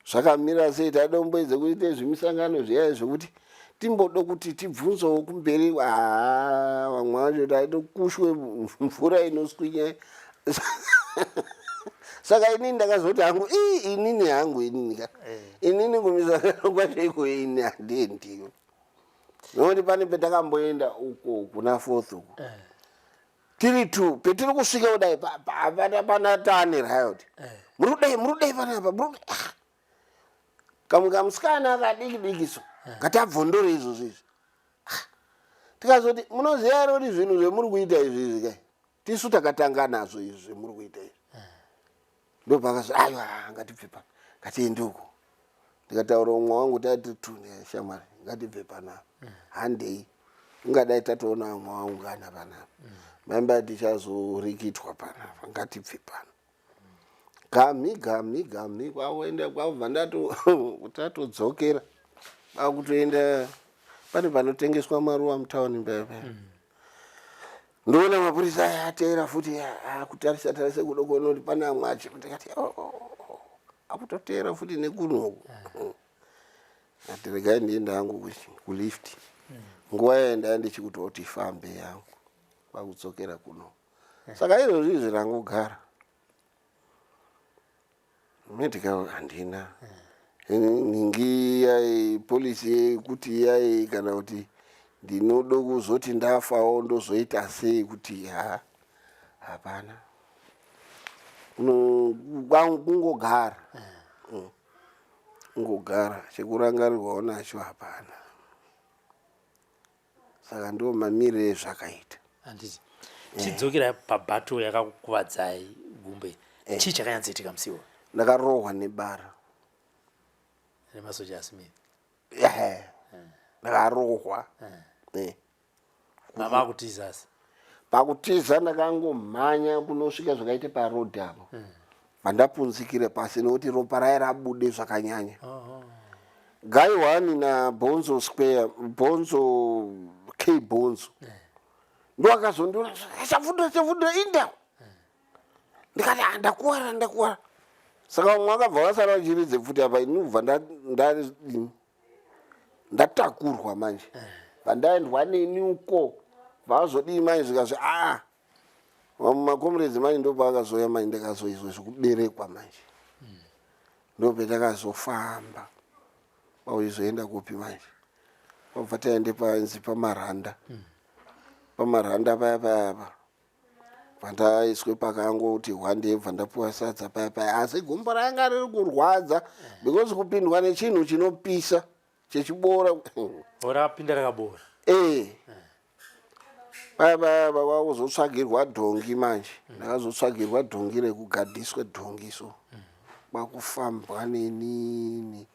Speaker 1: zvakamira sei tadomboedza kuita zvimisangano zviya zvekuti timbodo kuti tibvunzewo kumberi haa vamwe vacho taitokushwe mvura inoswinya saka inini ndakazoti hangu ii inini hangu inini ka eh. inini kumisangano kwacho iko ini handiendiyo nokuti pane petakamboenda uko kuna fourth uko eh. Tiri two petiri kusvika kudai pana pana tane riot eh. Muri kudai muri kudai panapa muri ah. Kamwe kamusikana kadiki diki so eh. Ngatabvondore izvozvo izvi ah. Tikazoti munoziva here kuti zvinhu zvemuri kuita izvi izvi kai tisu takatanga nazvo izvi zvemuri kuita izvi eh. Ndopakazi aiwa ngatibve pano ngatiende uko ndikataura umwe wangu taiti tune shamwari ngatibve panapa mm. Handei ungadai tatoona umwe waungana panapa mm. Maimba tichazorikitwa panapa ngatibve pano gami gami gami kwakuenda kwakubva ndatodzokera kwakutoenda pane panotengeswa maruva mutauni pepe mm. Ndoona mapurisa aya ateera futi akutarisa tarisa kudo kuona kuti pane amwe acho ndikati oh, oh, oh, akutoteera futi nekunoku mm. Ati regai ndiende hangu kulift mm. Nguva yaye ndaya ndichikutoti fambe yangu kwakudzokera kuno mm. Saka izvozvi izvi rangogara Medical handina nhingi iyai policy yekuti iyai kana kuti ndinodo kuzoti ndafawo ndozoita sei kuti ha hapana kungogara mm. Kungogara chekurangarirwawo nacho hapana saka ndo mamirire ezvakaita
Speaker 5: handiti eh. Tichidzokera pabattle yakakukuvadzai gumbe eh. Chii chakanyatsoitika musi iwoyo?
Speaker 1: Ndakarohwa nebara
Speaker 5: nemasoja aSmith.
Speaker 1: Ehe, ndakarohwa.
Speaker 5: Mama akutiza asi
Speaker 1: pakutiza ndakangomhanya kunosvika zvakaita paroad apo pandapunzikira pasi nekuti ropa raye rabude zvakanyanya oh, oh. Guy one nabhonzo square bhonzo k bhonzo yeah. Ndo akazondiona chavhundura chavhundura inda ndikati ah, ndakuwara ndakuwara saka vamwe vakabva vasara vachiridze pfuti apa ini kubva ndatakurwa manje eh. Vandaendwa neni uko vazodii manje zvikazvi a ah, vamwe makomuredzi manje ndopaakazouya manje ndakazoizwa zvekuberekwa manje mm. Ndopetakazofamba kwauizoenda kupi manje kwabva taende panzi pamaranda mm. Pamaranda paya paya apa pandaiswe pakangoti hwandei bva ndapiwa sadza paya paya asi gumbo ranga riri kurwadza because kupindwa nechinhu chinopisa chechibora
Speaker 5: rakapinda rakabora
Speaker 1: ee paya paya vakuzotsvagirwa dhongi manje ndakazotsvagirwa dhongi rekugadhiswa dhongi so kwakufambwa nenini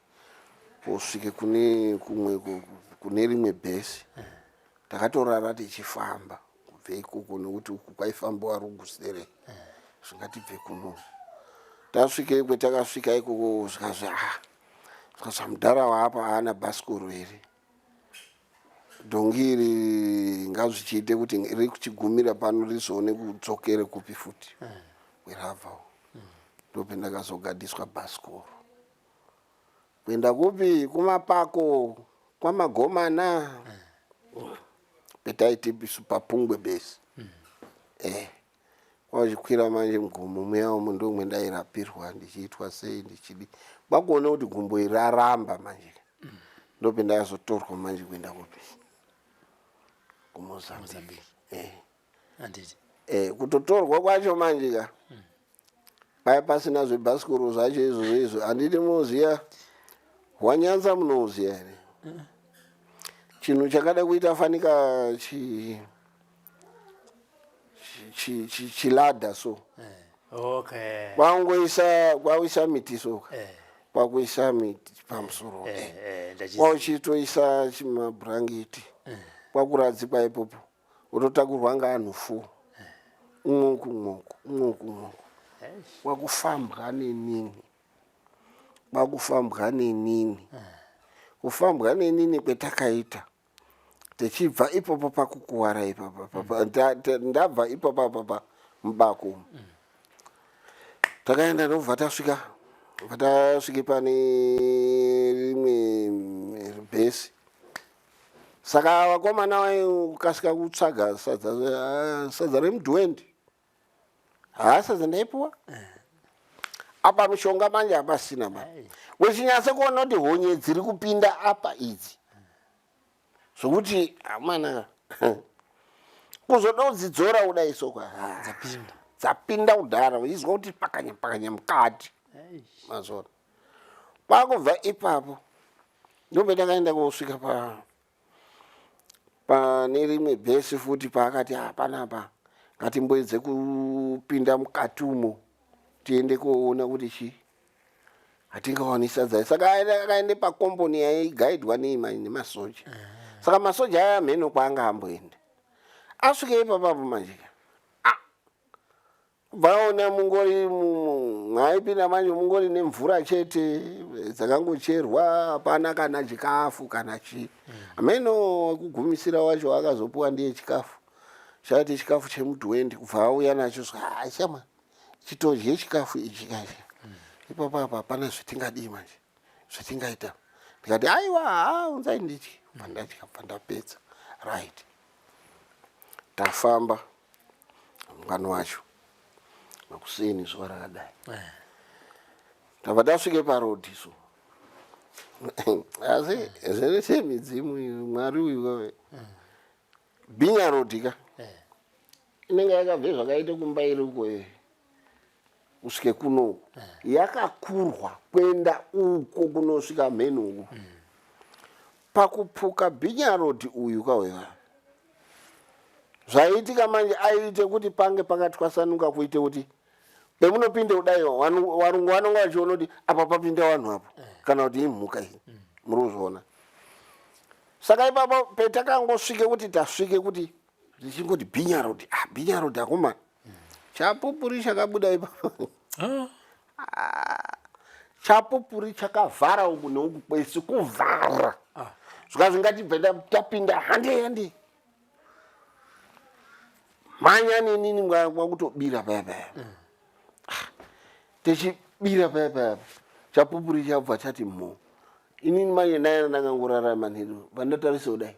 Speaker 1: kusvike kune kumwe kune rimwe bhesi takatorara tichifamba kubve ikoko nekuti uku kwaifambiwa rugusere zvingatibve kuno tasvike kwetakasvika ikoko zvikazvi ah zvikazva mudhara waapa haana bhasikoro here dhongi iri ngazvichiite kuti riri kuchigumira pano rizoone kudzokere kupi futi kwerabvawo ndopendakazogadiswa bhasikoro kuenda kupi kumapako kwamagomana petaiti isu papungwe besi eh kwachikwira manje mugomo muya umu ndomwe ndairapirwa ndichiitwa sei ndichidi kwakuona kuti gumbo iri raramba manje ndopendakazotorwa manje kuenda kupi kumozambique eh
Speaker 5: Handiti.
Speaker 1: Eh, kutotorwa kwacho manje ka paya pasina zvebhasikoro zvacho izvozvo izvo handiti munoziya hwanyanza munoziya here chinhu chakada kuita fanika chi chilada so
Speaker 5: eh, okay.
Speaker 1: kwangoisa kwauisa miti so eh. Kwakuisa miti pamusoro
Speaker 5: eh, eh,
Speaker 1: kwauchitoisa chimabhurangeti eh. Kwakuradzikwa ipopo wototakurwa ngaanhu fo umwe kumwoko umwe kumwoko kwakufambwa nenini kwakufambwa nenini kufambwa nenini kwetakaita. Tichibva ipopo pakukuwara ipapa, ndabva ipopo apa mubako umu. Takaenda ndobva tasvika, bva tasvike pane rimwe bhesi. Saka vakomana vaikasika kutsvaga sadza, sadza remudhuwendi. Haa, sadza ndaipuwa. Apa mishonga manje hapasina ma. Wechinyatsa kuona kuti honye dziri kupinda apa idzi. Zvokuti amana kuzoda kudzidzora kudai so kwa.
Speaker 5: Dzapinda.
Speaker 1: Dzapinda kudhara uchizwa kuti pakanya pakanya mukati. Mazona. Kwakubva ipapo ndopetakaenda kosvika pa pane rimwe bhesi futi paakati hapana apa ngatimboedze kupinda mukati umo tiende koona kuti chii hatingawani sadza. Saka akaende pakomboni yaigaidwa nemasoja. Saka masoja aya mheno kwaanga amboenda. Asvike ipapapo manje kubva aona mungori mwaipinda manje mungori nemvura chete dzakangocherwa, hapana kana chikafu kana chii. Hameno wekugumisira wacho akazopuwa ndiye chikafu chati chikafu chemudhuwendi, kubva auya nacho chama chitodye chikafu ichi kachi. Ipapo apa hapana zvetingadii manje zvetingaita. Ndikati aiwa, haa, unzai ndidye. Bva ndadya, bva ndapedza. Right, tafamba mungano wacho makuseni zuva rakadai, tabva tasvike parodhi so. Asi zvese midzimu, Mwari uyu kawe bhinya rodhi ka inenge yakabve zvakaita kumba iri uko kusvike kunoku, yakakurwa kuenda uko kunosvika mheno uku. Pakupuka bhinya rodhi uyu kawewa, zvaiitika manje aiite kuti pange pakatwasanuka kuite kuti pemunopinde kudai varungu vanonga vachiona kuti apa papinda vanhu apo kana kuti imhuka iyi. Muri kuzviona? Saka ipapo petakangosvike kuti tasvike kuti tichingoti bhinya rodhi, ah, bhinya rodhi akomana, chapupuri chakabuda ipapo. Chapupuri chakavhara uku neuku kwese kuvhara. Zvikazi ngatibve tapinda, handei handei, mhanya nenini kwakutobira paya paya. Tichibira paya paya, chapupuri chabva chati mho. Inini manje ndaya ndangangorarama nhedu, pandatarisa kudai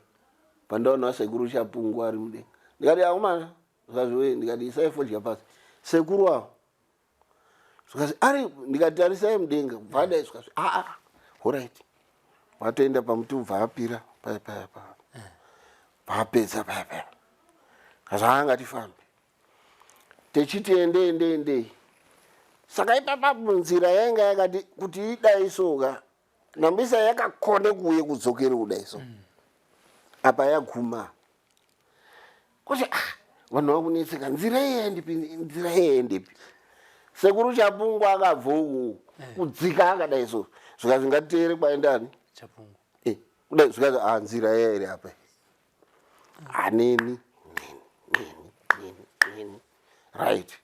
Speaker 1: pandaona sekuru Chapungu ari mudenga, ndikati akomana, zvikazvi, ndikati isai fodya pasi sekuru avo. Zvikazvi ari, ndikati tarisai mudenga. Bvadai, zvikazvi aa, alright, vatoenda pamuti, ubva apira paya paya pa paapedza paya paya. Zvaangatifambe techiti endei endei endei. Saka ipapa nzira yainga yakati kuti idai soka nambisa yakakone kuuye kudzokere kudai so apa yaguma kuti ah, vanhu vakunetseka, nzira iyi yaendepi, nzira iyi yaendepi? Sekuru Chapungu akabva uku kudzika akadai so, zvikazi ngatiteere kwaendani
Speaker 5: Chapungu.
Speaker 1: Kudai, zvikazi ah, nzira iya iri apa, haneni neni neni neni neni. Right,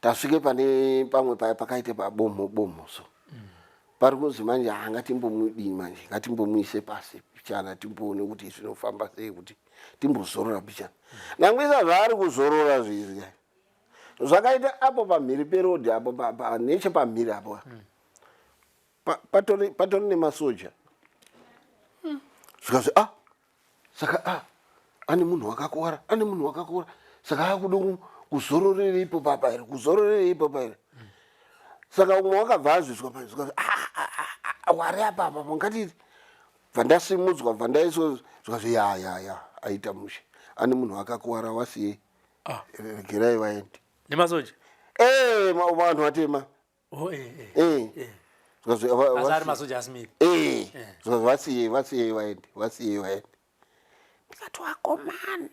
Speaker 1: tasvike pane pamwe paya pakaite pabomho bomho so, pari kunzi manje ha, ngatimbomudii manje, ngatimbomuise pasi pichana timboone kuti zvinofamba sei, kuti timbozorora pichana. Nangwisa zvaari kuzorora zviizvi zvakaita apo pamhiri perodhi apo nechepamhiri apo patori nemasoja. Zvikazi ah, saka ah, ane munhu wakakora, ane munhu wakakora, saka akuda kuzororera ipo papa here, kuzororera ipo pa here? Saka umwe wakabva azviswa pa, zvikazi ah, ah, ah, ah, wari apa apa ngatiti. Bva ndasimudzwa, bva ndaiswa, zvikazi ya ya ya, aita mushe, ane munhu akakuvara, wasiyei. Regerai vaende.
Speaker 5: Nemasoja?
Speaker 1: Eh, vanhu vatema.
Speaker 5: Oh, eh, eh.
Speaker 1: Eh. Zvikazi
Speaker 5: Asi ari masoja asimiri?
Speaker 1: Eh, zvikazi vasiyei, vasiyei vaende, vasiyei vaende. Ndikati wakomana,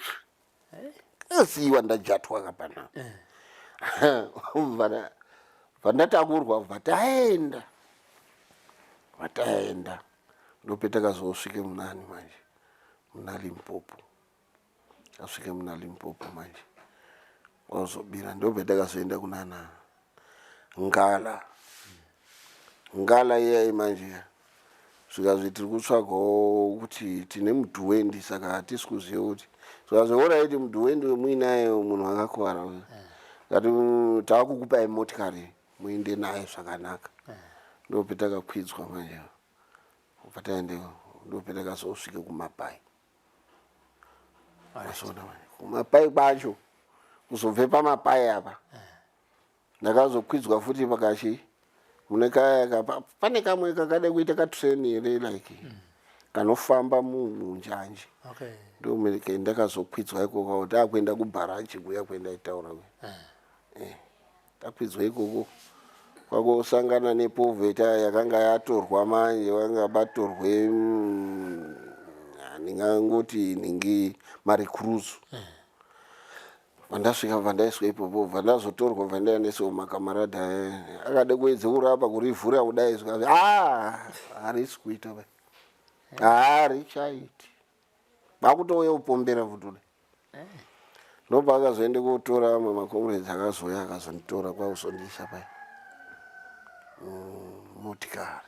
Speaker 1: siyiwa ndajatwa kapana. Bva ndatakurwa, bva taenda, bva taenda, ndopetakazosvike munani manje, muna Limpopo. Tasvike muna Limpopo manje wazobira, ndopetakazoenda kunana Ngala. Ngala iyai manje. Zvikazvi tiri kutsvagawo kuti tine mudhuwendi saka hatisi kuziva kuti zvikazvi oraiti mudhuwendi wemuinaye munhu akakuvara uyu. Kati taakukupai motikari muende naye zvakanaka. Ndopetakakwidzwa manje kubva taende ndopetakazosvike kumapai. Masoona manje kumapai kwacho kuzobve pamapai apa ndakazokwidzwa futi pakachi mune kaya pane kamwe kakada kuita katrain here like kanofamba munjanji
Speaker 5: okay.
Speaker 1: ndomeke ndakazokwidzwa ikoko takuenda kubharanchi kuya kwendaitaura kuya eh. Takwidzwa ikoko kwakosangana nepovheta yakanga yatorwa manje vanga batorwe mm, ndingangoti nhingi maricruise vandasvika vandaiswa ipopo vandazotorwa vandaendeswa kumakamarada akade kuedza kurapa kurivhura kudai zvikazi a ah, harisi kuita vai harichaiti vakutouya kupombera futi kudai ndopaakazoende kotora amwe macomrades akazouya akazonditora kwakuzondiisa paya mm, motikari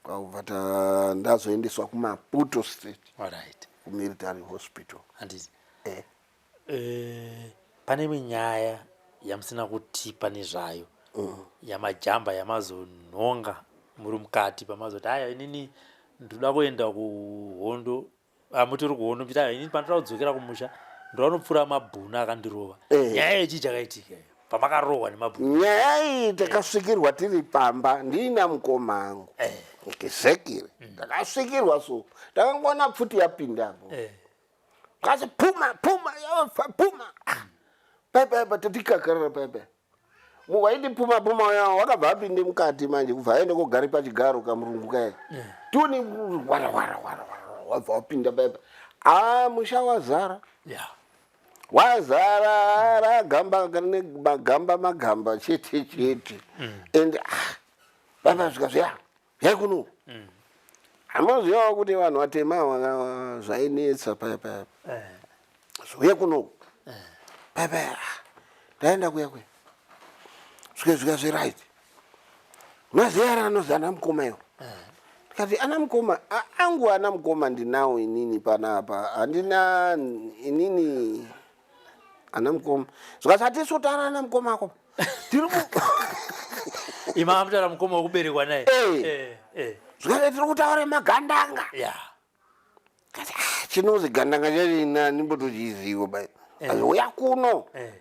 Speaker 1: kwakubva ndazoendeswa kumaputo state
Speaker 5: right.
Speaker 1: kumilitary hospital
Speaker 5: handiti
Speaker 1: eh.
Speaker 5: Eh, pane imwe nyaya yamusina kutipa nezvayo mm. yamajamba yamazonhonga muri mukati pamazoti haya inini ndoda kuenda kuhondo amutori kuhondo mchiti haya inini pandoda kudzokera kumusha ndoda kunopfura mabhunu akandirova
Speaker 1: Eh.
Speaker 5: nyaya yechii chakaitika iyo pamakarohwa nemabhunu
Speaker 1: nyaya iyi takasvikirwa tiri pamba ndiina mukoma angu
Speaker 5: Eh.
Speaker 1: exactly takasvikirwa so takangoona pfuti yapindapo
Speaker 5: Eh.
Speaker 1: kasi puma puma yafa puma Ah, paipa pa tatikakarara paipa waiti puma puma uya wakabva apinde mukati manje kubva aende kogare pachigaro kamurungu kaya tuni wara wara wara wara wabva wapinda paipa a musha wazara
Speaker 5: yeah.
Speaker 1: wazara ragamba magamba magamba chete chete and ah, paipa svika zviya yai kuno Amozivawo kuti vanhu vatema ava zvainetsa paya paya.
Speaker 5: Eh.
Speaker 1: Zouya kuno. Paya paya. Ndaenda kuya kuya. Svike zvika zviright. Maziva ari anozi ana mukoma iwo. Ndikati ana mukoma angu ana mukoma ndinawo inini panapa. Handina inini ana mukoma zvikati hatisi kutaura ana mukoma ako tiri ku
Speaker 5: ima amutaura mukoma wekuberekwa naye
Speaker 1: Eh.
Speaker 5: Eh, eh.
Speaker 1: zvikati tiri kutaura magandanga
Speaker 5: ya
Speaker 1: Kati, "Ah, chinozi gandanga chacho inani mbotochizivo bai uya kuno
Speaker 5: Eh.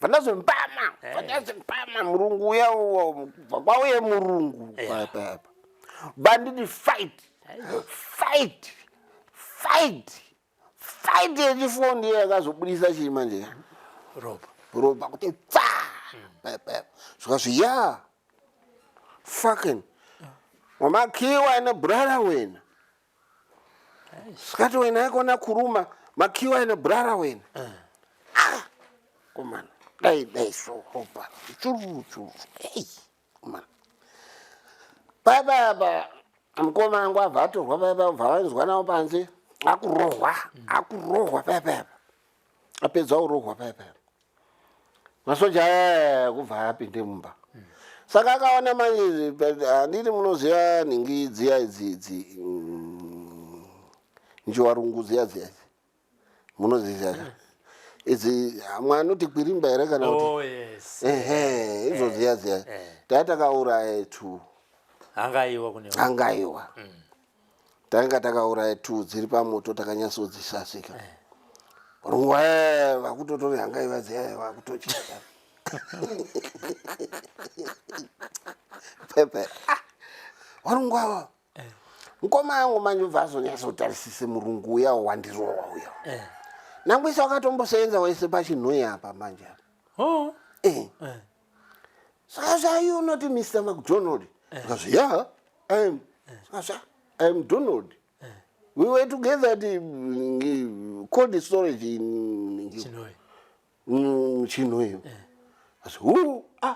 Speaker 1: vandazompama vandazompama murungu uya kubva kwauye murungu
Speaker 5: Yeah.
Speaker 1: papa apa banditi fight fight fight Fight yechifour ndiyo yakazobudisa chii manje
Speaker 5: ropa
Speaker 1: ropa kuti pfa pepe zvikazvi ya fucking wamakhiwa ene brother wena sikati wena aikona kuruma makhiwa ene brother wena ah komana dai dai so ropa churu churu ei komana papa apa mukoma angu abva atorwa paya paya bva vainzwa navo panze akurohwa akurohwa paya paya apedza kurohwa paya paya masoja aya kubva apinde mumba saka akaona manje handiti munoziva nhingi dziya idzi idzi mm, njiwarungu dziya dziya munoziziva ka idzi amwe anoti kwirimba here kana kuti
Speaker 5: oh yes
Speaker 1: ehe idzo dziya dziya tanga takauraya two
Speaker 5: hangaiwa kune
Speaker 1: hangaiwa tanga takauraya two dziri pamoto takanyatsodzisasika runguva eh, vakutotori hangaiwa dziya vakutochita pepe ah, varungu ava mukoma angu manje ubva azonyatsotarisise murungu uya wandirowa uya
Speaker 5: eh.
Speaker 1: nangwisa wakatombosenza wese pachinhoyi apa manje apa
Speaker 5: oh.
Speaker 1: eh.
Speaker 5: eh.
Speaker 1: saka zvayi unoti mr macdonald zvikazvi ya im saka im donald we were together at mm, cold storage in
Speaker 5: chinhoyi
Speaker 1: mm, chinhoyi asi hu ah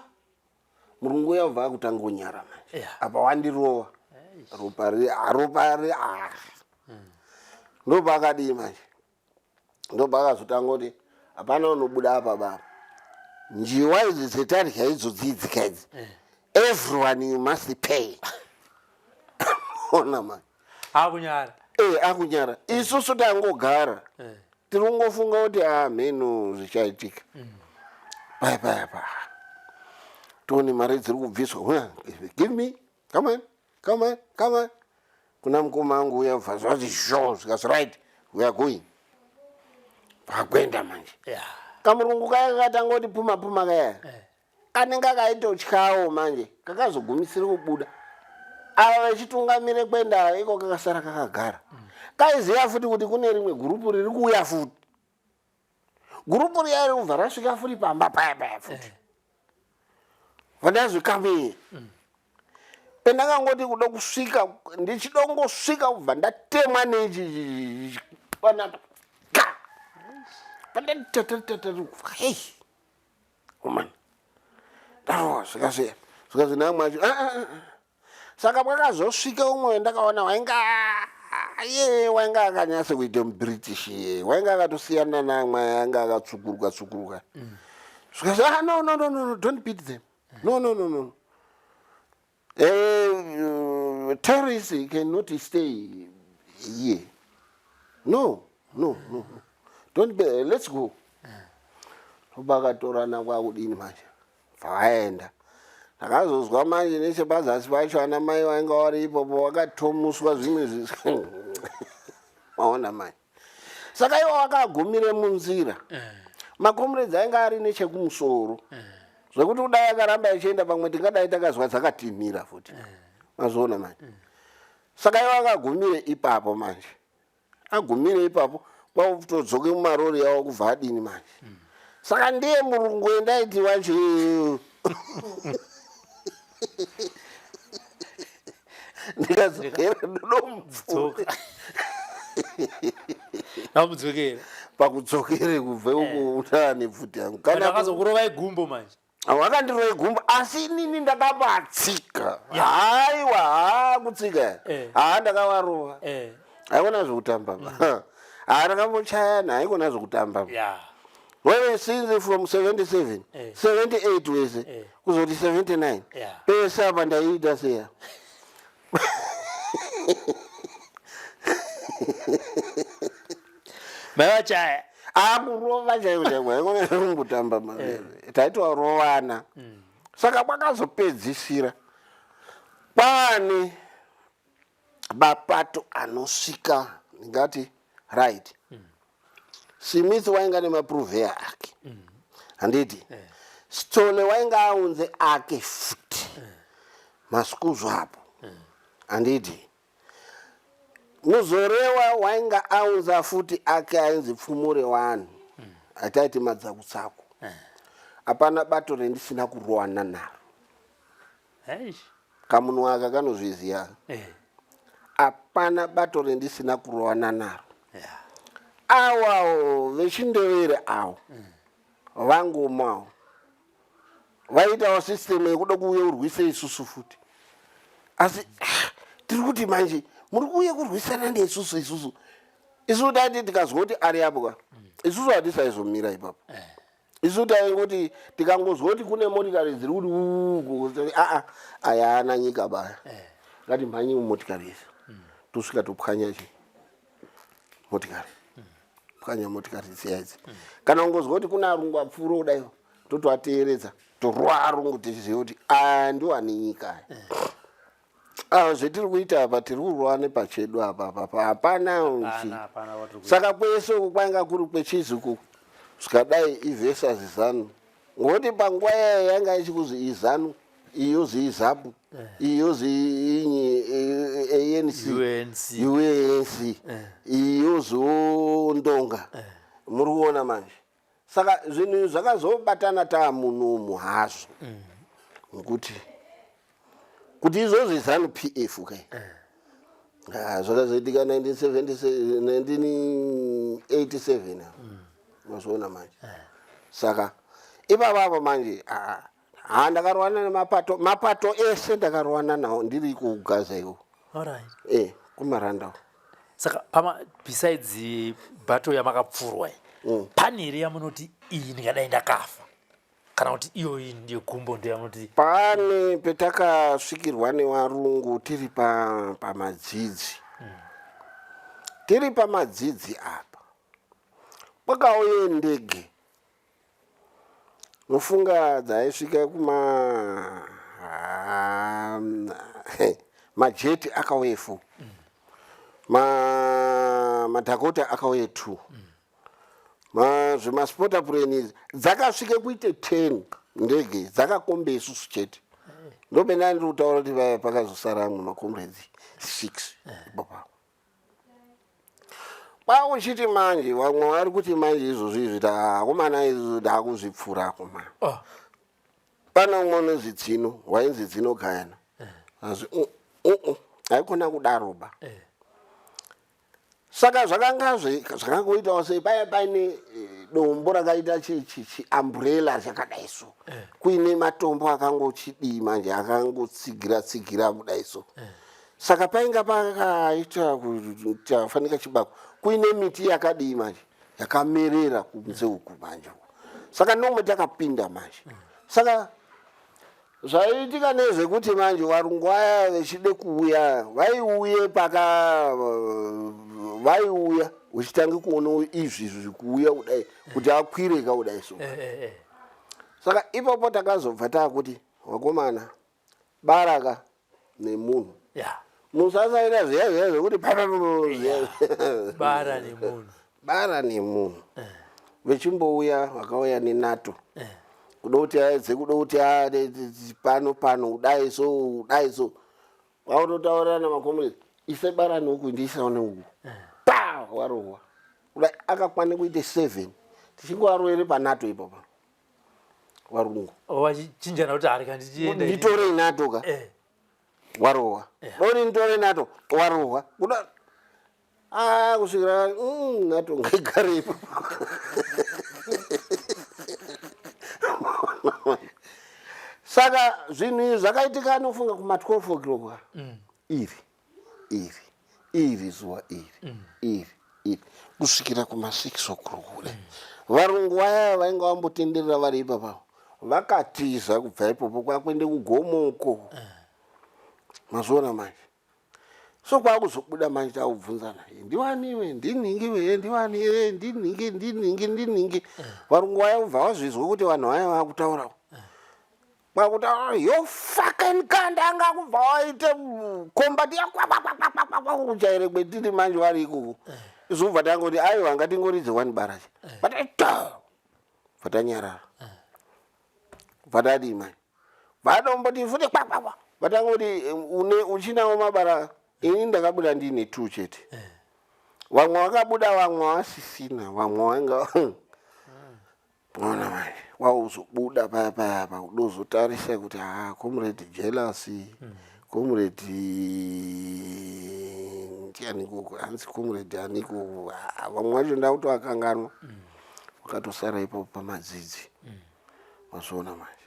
Speaker 1: murungu uya ubva akutanga kunyara manje
Speaker 5: Yeah.
Speaker 1: apa wandirova ropa ri ah, ropa ri ah. ndopaakadii manje ndopaakazotanga kuti hapana unobuda apa baba njiwa idzi dzetarya idzo dziidzika idzi everyone you must pay. Ona manje.
Speaker 5: Akunyara.
Speaker 1: Eh, akunyara. Isusu tangogara.
Speaker 5: Eh.
Speaker 1: Tiri kungofunga kuti ah, mheno zvichaitika. Paya paya pa. Tione mari dziri kubviswa. Una, give me. Come on. Come on. Come on. Kuna mukoma wangu uya bva zvati sho zvikasi right. We are going. Pakuenda manje.
Speaker 5: Yeah.
Speaker 1: Kamurungu kaya kakatanga kuti puma puma kaya.
Speaker 5: Eh.
Speaker 1: Kanenge kaitotyawo manje kakazogumisira kubuda ava vachitungamire kuenda iko kakasara kakagara. Kaiziva futi kuti kune rimwe gurupu riri kuuya futi, gurupu riya riri kubva rasvika futi pamba paya paya futi. Vandazvikamire pendakangoti kuda kusvika, ndichidongosvika kubva ndatemwa nechi panapa ka pandanditatatata. Hei woman, ndarowa zvikasvera zvikazvi namwe acho. Ah, ah, ah. Saka kwakazosvika umwe wendakaona wainga iye wainga akanyatsa kuita muBritish, iye wainga akatosiyana namwe anga akatsukuruka tsukuruka. Zvikazvi, ah, no, no, no, no, no, don't beat them, no, no, no, no, terrorists cannot stay here, no, no, no, no, don't be, let's go. Vakatorana kwakudini manje, vaenda. Ndakazozwa manje nechepazasi pacho ana mai vainga vari ipopo vakatomuswa zvimwe zvi, maona manje. Saka ivo vakagumire munzira, macomrades ainga ari nechekumusoro, zvekuti kudai akaramba achienda pamwe tingadai takazwa dzakatinhira futi, mazoona manje. Saka ivo akagumire ipapo manje, agumire ipapo kwakutodzoke mumarori avo kubva adini manje. Saka ndiye murungu endaiti wacho iyoyo, ndikadzokera ndodomupfuura.
Speaker 5: Dzoka. Namudzokera.
Speaker 1: Pakudzokere kubve uko utaa nepfuti yangu.
Speaker 5: Kana
Speaker 1: kana
Speaker 5: akazokurovai gumbo manje.
Speaker 1: Wakandirova gumbo, asi inini ndakabatsika. Haiwa, haa, kutsika. Haa, ndakavarova. Haikona zvekutamba ba, haa, ndakambochayana, haikona zvekutamba. Wewe since from 77, 78 wese, kuzoti 79, pese apa ndaiita seya.
Speaker 5: Maivachaya.
Speaker 1: Akurova chaiko chaiko, haikona zvekumbotamba, taitorovana. Saka kwakazopedzisira kwaane mapato anosvika ndingati right. Smith wainga nemapuruvheya ake, handiti? Stole wainga aunze ake futi masikuzo apo, handiti? Muzorewa wainga aunza futi ake ainzi Pfumure wanhu ataiti madzakutsaku. Hapana bato rendisina kurowana naro.
Speaker 5: Eish.
Speaker 1: Kamunhu aka kanozviziya. Hapana bato rendisina kurowana naro. Awawo vechindevere awo vangomawo vaitawo system yekuda kuuya urwise isusu futi, asi tiri kuti manje muri kuuya kurwisana neisusu. Isusu tati tikazwa kuti ari apo ka, isusu hatisaizomira ipapo. Isu taingoti tikangozwa kuti kune motikari dziri kuti uku, aa, aya ana nyika baya, ngatimhanye mumotikari idzi, tosvika topwanya chi motikari, pwanya motikari dziya idzi. Kana ungozwa kuti kuna arungu apfuura kudaiwo, totoateeredza, torwa arungu, tichiziva kuti aya ndiwo ane nyika aya. Ah, zvetiri kuita apa, tiri kurwa nepachedu apa apa, hapana chi.
Speaker 5: Hapana, hapana watiri kuita.
Speaker 1: Saka kwese uku kwainga kuri kwechizuku, zvikadai iversus ZANU, ngokuti panguva yayo yanga ichikuzi iZANU, iyi yozi iZAPU, iyi yozi inyi ANC,
Speaker 5: UNC.
Speaker 1: UNC, iyi yoziwo ndonga, muri kuona manje. Saka zvinhu izvi zvakazobatana taamunomu hazvo, nokuti kuti izvozvo ZANU PF kai. Ah, zvakazoitika 1977, 1987, mazviona manje. Saka ipapapa manje, ah, ha, ndakarwana nemapato, mapato ese ndakarwana nawo ndiri kuGaza iwo.
Speaker 5: Alright.
Speaker 1: Kumaranda.
Speaker 5: Saka pama besides bato yamakapfurwa iyi, pane here yamunoti iyi ndingadai ndakafa? Kana kuti iyoyi ndiyo gumbo ndiyo yamunoti?
Speaker 1: Pane petakasvikirwa nevarungu tiri pamadzidzi, tiri pamadzidzi apa, kwakauye ndege, nofunga dzaisvika kuma majeti akauye 4, madhakota akauye 2, zvimaspota plane dzakasvike kuite 10 ndege dzakakombe isusu chete. Ndopena ndiri kutaura kuti vaya pakazosara amwe macomrades 6 ipapo. Kwakuchiti manje vamwe vari kuti manje izvozvo izvi akomana, izvi ndakuzvipfuura akomana.
Speaker 5: Oh.
Speaker 1: Pane umwe unonzi Dzino, wainzi Dzino Gayana. Azvi haikona kudaroba. Saka zvakanga zvakangoitawo sei, paya paine dombo rakaita chiumbrella chakadai so, kuine matombo akangochidii manje, akangotsigira tsigira kudai so. Saka painga pakaita kufanika chibako, kuine miti yakadii manje, yakamerera kunze uku manje uku. Saka nomwe takapinda manje. Saka zvaiitika nezvekuti manje varungu vaya vechide kuuya, vaiuye paka vaiuya uchitange kuona izvi izvi kuuya kudai kuti akwireka kudai so. Saka ipapo takazobva taakuti, vakomana, baraka nemunhu, musasaita zviya zviya zvekuti
Speaker 5: zviya. Bara nemunhu.
Speaker 1: Bara nemunhu. Vechimbouya, vakauya neNATO kuda kuti aedze kuda kuti pano pano kudai so, kudai so. Kwautotaurira namakomrades, ise bara neuku, ndiisawo neuku, pa warohwa kudai. Akakwane kuite 7 tichingoarovere paNATO ipapo varungu.
Speaker 5: Vachichinjana kuti harika ndichienda.
Speaker 1: Nditorei NATO ka. Warohwa. Dori nditore NATO, warohwa kuda kusvikira NATO ngaigare ipapo. Saka zvinhu izvi zvakaitika anofunga kuma 12 o'clock iri iri iri zuva iri iri iri kusvikira kuma 6 o'clock kudai. Varungu vaya vainge vambotenderera vari ipapapo vakatiza kubva ipopo kwakuende kugomoko. Mazuona manje, so kwakuzobuda manje takubvunzana, ndiwaniwe, ndinhingi we, ndiwani e, ndinhingi, ndinhingi, ndinhingi. Varungu vaya kubva vazvizwa kuti vanhu vaya vakutaura, kwakutaura, "Yo fucking kandanga," kubva waite combat kuchaire kwetiri manje vari ikoko. Isu kubva tangoti, aiwa, ngatingoridze one baracha, but vatanyarara. Vatadii manje, vadomboti futi kwakwakwa, vatangoti une uchinawo mabara. Ini ndakabuda ndiine two chete, vamwe vakabuda, vamwe vasisina, vamwe vanga ona manje. Wauzobuda paya paya pa udozotarisa kuti ha, Comrade Jealousy, Comrade ndiani koko, hanzi Comrade aniko, vamwe vacho ndakutoakanganwa, wakatosara ipapo pamadzidzi. Mazoona manje,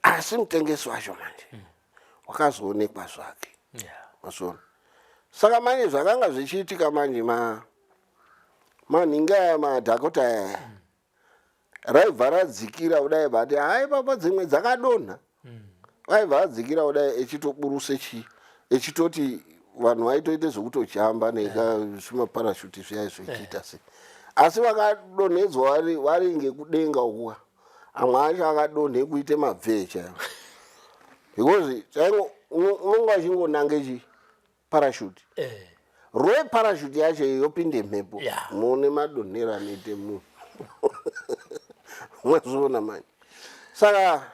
Speaker 1: asi mutengesi wacho manje wakazoonekwa zvake. Mazoona, saka manje zvakanga zvichiitika manje, manhingi aya, madhakota aya, raibva radzikira kudai, bati hai papa dzimwe dzakadonha, aibva adzikira kudai echitoburuse chi echitoti vanhu vaitoite zvekutojamba nekazvimaparashuti zviya zvichiita se. Asi vakadonhedzwa vari ngekudenga ukuwa, amwe acho akadonhe kuite mabvee chaivo, because chaingo unonga uchingonange chi parachute, rweparachute yacho yopinde mhepo. Mune madonhero anoite munhu, mwazviona manje. Saka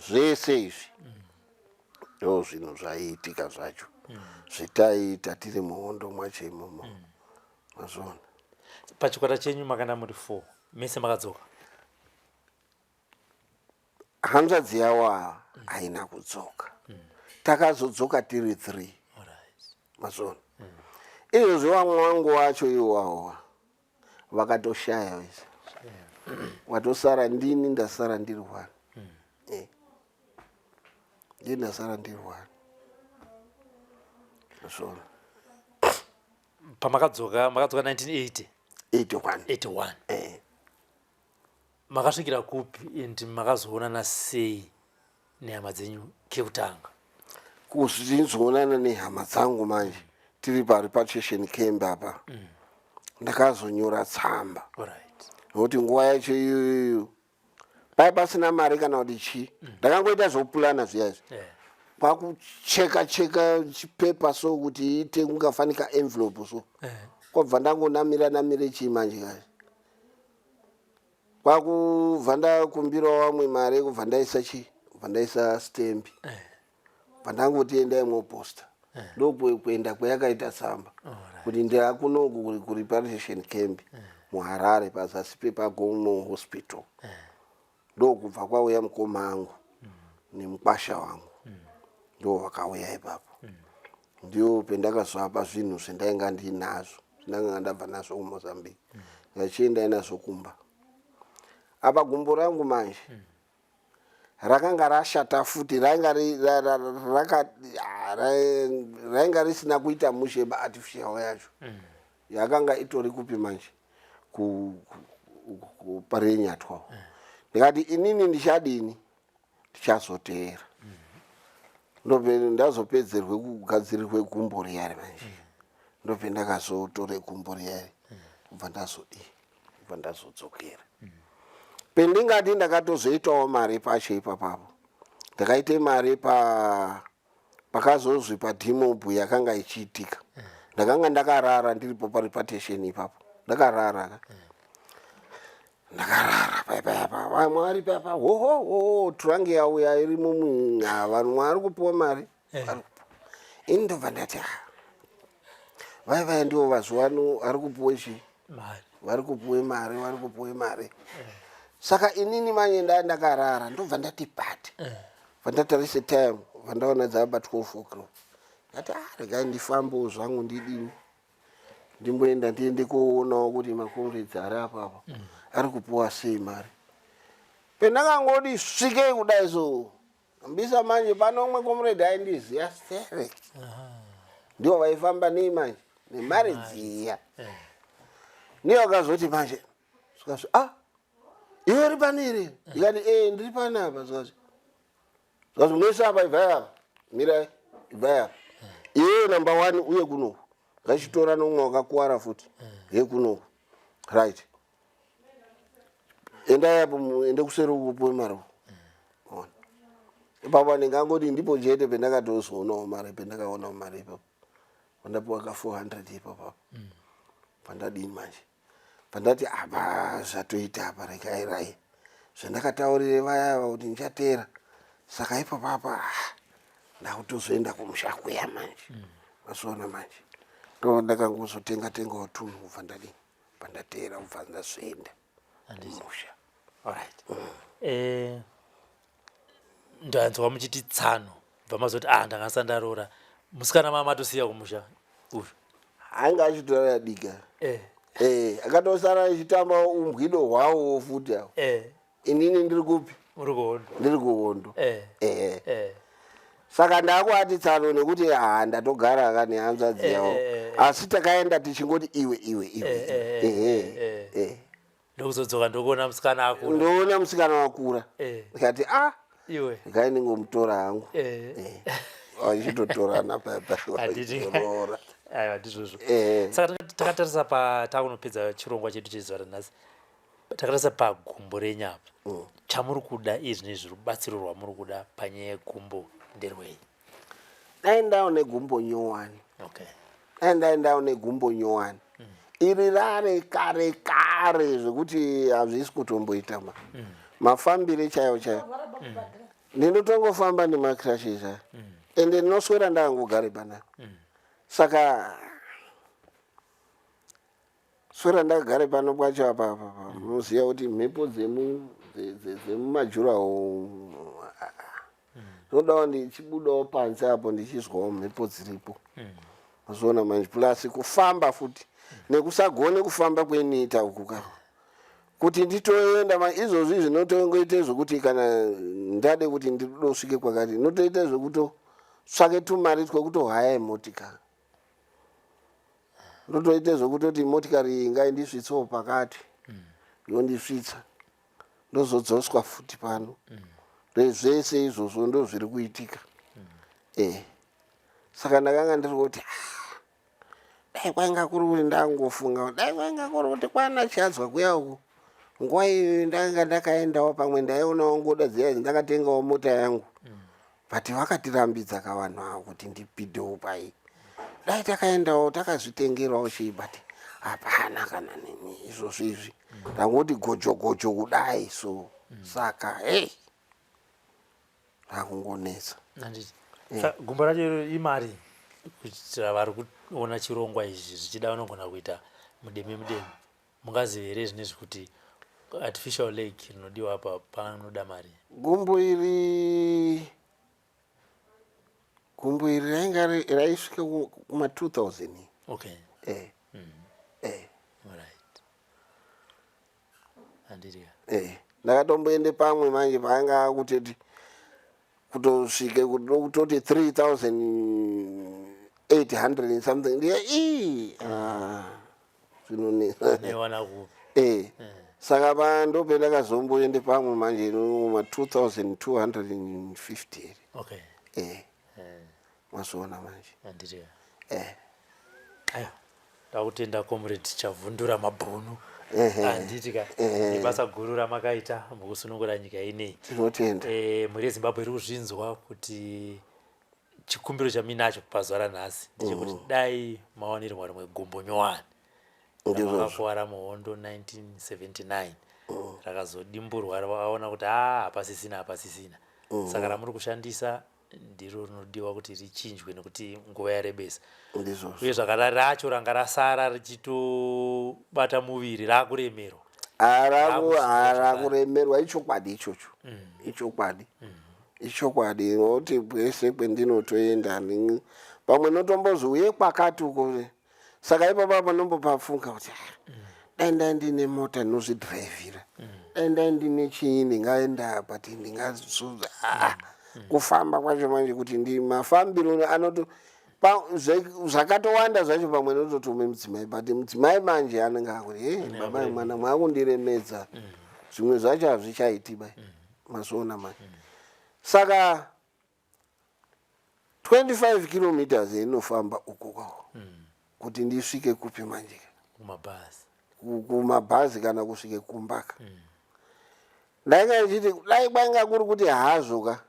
Speaker 1: zvese izvi ndo zvinhu zvaiitika zvacho zvitaiita tiri muhondo mwacho imomo. Mazviona.
Speaker 5: Pachikwata chenyu makanga muri four, mese makadzoka?
Speaker 1: Hanzvadzi yavo ava haina kudzoka. Takazodzoka tiri three. Mazviona, izvozvi vamwe vangu wacho iwawa vakatoshaya vese, watosara ndini, ndasara ndiri one. Ndini ndasara ndiri one, zvona.
Speaker 5: Pamakadzoka, makadzoka 1980?
Speaker 1: 81.
Speaker 5: 81.
Speaker 1: Eh.
Speaker 5: Makasvikira kupi and makazoonana sei nehama dzenyu kekutanga?
Speaker 1: Kuzinzoonana nehama dzangu manje tiri parepatriation camp apa ndakazonyora tsamba nokuti nguva yacho iyoyo pai pasina mari kana kuti chii. Ndakangoita zvokupulana zviya izvi, kwakucheka cheka chipepa so kuti iite kungafanika envelope so, kwabva ndangonamira namire chii manje kai, kwakubva ndakumbirawo vamwe mari, kubva ndaisa chii, kubva ndaisa stamp, bva ndangoti endai mwoposta. Ndokuenda kwayakaita tsamba kuti ndakunoku kurepatriation camp muHarare, pazasi pepaGomo Hospital. Ndokubva kwauya mukoma angu nemukwasha wangu, ndo vakauya ipapo. Ndio pendakazoapa zvinhu zvendainga ndinazvo, zvindanga ndabva nazvo kuMozambique, ndachiendai nazvo kumba. Apa gumbo rangu manje rakanga rashata futi, rainga rainga risina kuita mushe. Baartificial yacho yakanga itori kupi manje? KuParirenyatwa. Ndikati inini ndichadini, ndichazoteera. Ndazopedzerwe kugadzirirwe gumbo riyari manje, ndobve ndakazotore gumbo riyari, kubva ndazodii, kubva ndazodzokera. Pendingati ndakatozoitawo mari pacho ipapapo, ndakaite mari pa pakazozwi pademob yakanga ichiitika. Ndakanga ndakarara ndiripo parepatriation ipapo, ndakarara ka, ndakarara paipayapa, vamwe vari papa hohoho, turangi yauya irimo, vanhu vari kupiwa mari, vari kupiwa. Ini ndobva ndati, "Ah, vai vai ndivo vazuva ano vari kupiwe chii?"
Speaker 5: Mari.
Speaker 1: Vari kupiwe mari, vari kupiwe mari. Saka inini manje ndaa ndakarara, ndobva ndati pati vandatarise time, vandaona dzava 12 o'clock. Ndati, "Ah, regai ndifambewo zvangu, ndidini, ndimboenda, ndiende koonawo kuti macomrades ari apapo ari kupiwa sei mari." Pendakangoti svikei kudai so, mbisa manje pano umwe comrade aindiziya sterek, ndivo vaifamba nei manje nemari dziya. Ndiyo akazoti manje zvikazvi, "Ah, iwe uri pano here?" Ndikati, "E, ndiri panapa." Zvikazvi zvikazvi, "Mwese apa, ibvai apa, mirai, ibvai apa, iwewe number one uye kunoku, ngachitora nomwe wakakuwara futi yekunoku, right, endai apo, ende kuseri uko, puwe mari uko." Ona ipapo ndingangoti ndipo chete pendakatozoonawo mari, pendakaonawo mari ipapo, pandapiwa ka 400 ipapo. Pandadii manje, pandati apa zvatoita apa, regai rai zvandakataurire vaya ava kuti ndichateera. Saka ipapo apa, ah, ndakutozoenda kumusha kuya manje. Mazoona manje ndo ndakangozotenga tengawo tunhu, kubva ndadii, pandateera, kubva ndazoenda kumusha.
Speaker 5: Alright. Ndanzwa muchiti tsano, bva mazoti, "Ah, ndanga ndarora musikana." Mama matosiya kumusha uyu?
Speaker 1: Anga achitora dika. Eh, akatosara achitamba umbwido hwawo futi awo. Inini ndiri kupi?
Speaker 5: Muri kuhondo.
Speaker 1: Ndiri kuhondo. Eh. Saka ndakuati tsano nekuti ha, ndatogara ka nehanzvadzi yavo. Asi takaenda tichingoti iwe, iwe, iwe. Ehe.
Speaker 5: Ndokuzodzoka, ndokuona musikana akura.
Speaker 1: Ndoona musikana wakura. Ndikati, "Ah,
Speaker 5: iwe,
Speaker 1: regai ndingomutora hangu." Vachitotorana papa.
Speaker 5: Vachitoroora. Aiwa, ndizvozvo. Saka takatarisa pa takunopedza chirongwa chedu chezuva ranhasi, takatarisa pagumbo renyu apa, chamuri kuda izvi nezvi, rubatsiro rwamuri kuda panyaya yegumbo nderwei?
Speaker 1: Dai ndaone gumbo nyowani. Dai ndaendawo negumbo nyowani. Iri rare kare kare zvekuti hazvisi kutomboita ma mafambire chaiwo chaiwo. Ndinotongofamba nemacrutches aya, ende ndinoswera ndakangogare panapa. Saka swera ndakagare pano kwacho apa apa apa, munoziva kuti mhepo dzemumajuraho ndinodawo ndichibudawo panze apo, ndichizwawo mhepo dziripo. Mazoona manje, plus kufamba futi nekusagone kufamba kweniita uku ka, kuti nditoenda izvozvi zvinotongoite zvekuti kana ndade kuti ndidosvike kwakati, ndinotoita zvekutotsvake tumari twekutohaya motikari, ndotoite zvekutoti motikari iyi ngaindisvitsewo pakati, yondisvitsa. Ndozodzoswa futi pano. Zvese izvozvo ndozviri kuitika. Eh. Saka ndakanga ndiri kuti ah, dai kwainga kuri kuti ndangofunga dai kwainga kuri kuti kwana chiadzwa kuya uku nguva iyoyo ndanga ndakaendawo pamwe ndaionawo ngoda dziya ndakatengawo mota yangu but vakatirambidza ka vanhu avo kuti ndipindewo pai dai takaendawo takazvitengerawo chii but hapana kana nini izvozvo izvi ndangoti gojo gojo kudai so saka hei rakungonetsa
Speaker 5: handiti gumbo racho iro imari kuitira vari kuona chirongwa izvi zvichida vanogona kuita mudeme mudeme mungazive here zvinezvi kuti artificial leg rinodiwa apa panoda mari
Speaker 1: gumbo iri gumbo iri rainga raisvika kuma 2000
Speaker 5: okay
Speaker 1: eh eh
Speaker 5: alright handiti
Speaker 1: eh ndakatomboende pamwe manje paanga akutoti kutosvike kutoti 3800 and something ndiye ii ah, zvinonetsa
Speaker 5: newana kupi
Speaker 1: eh saka pa ndopendakazomboende pamwe manje ma 2250 here
Speaker 5: okay
Speaker 1: eh mazoona manje
Speaker 5: handiti
Speaker 1: eh
Speaker 5: aiwa ndakutenda comrade Chavundura Mabhunu
Speaker 1: Ehe.
Speaker 5: handiti ka
Speaker 1: Ehe.
Speaker 5: nebasa guru ramakaita mukusunungura nyika ineyi
Speaker 1: tinotenda
Speaker 5: mhuri yezimbabwe iri kuzvinzwa kuti chikumbiro chaminacho pazuva ranhasi ndechekuti dai mawanirwa rimwe gumbo nyowani
Speaker 1: Ndizvozvo.
Speaker 5: ramakakuwara muhondo 1979 rakazodimburwa vaona kuti a hapasisina hapasisina saka ramuri kushandisa ndiro rinodiwa kuti richinjwe nekuti nguva yarebesa
Speaker 1: ndizvozvo
Speaker 5: uye zvakadari racho ranga rasara richitobata muviri raakuremerwa
Speaker 1: Arakuremerwa ichokwadi ichocho ichokwadi ichokwadi nokuti kwese kwendinotoenda pamwe notombozi uye kwakati uko saka ipapo apo nombopafunga kuti "Ah, dai ndai ndine mota ndinozvidhiraivhira dai ndai ndine chii ndingaenda but ndingazo ah, kufamba kwacho manje kuti ndi mafambiro anoto zvakatowanda zvacho pamwe nototume mudzimai but mudzimai manje anenge akuti e baba mwana mwakundiremedza zvimwe zvacho hazvichaiti bai mazoona manje saka 25 kilometers inofamba uko kwako kuti ndisvike kupi manje
Speaker 5: kumabhazi
Speaker 1: kumabhazi kana kusvike kumbaka ndainga ndichiti dai kwainga kuri kuti hazvo ka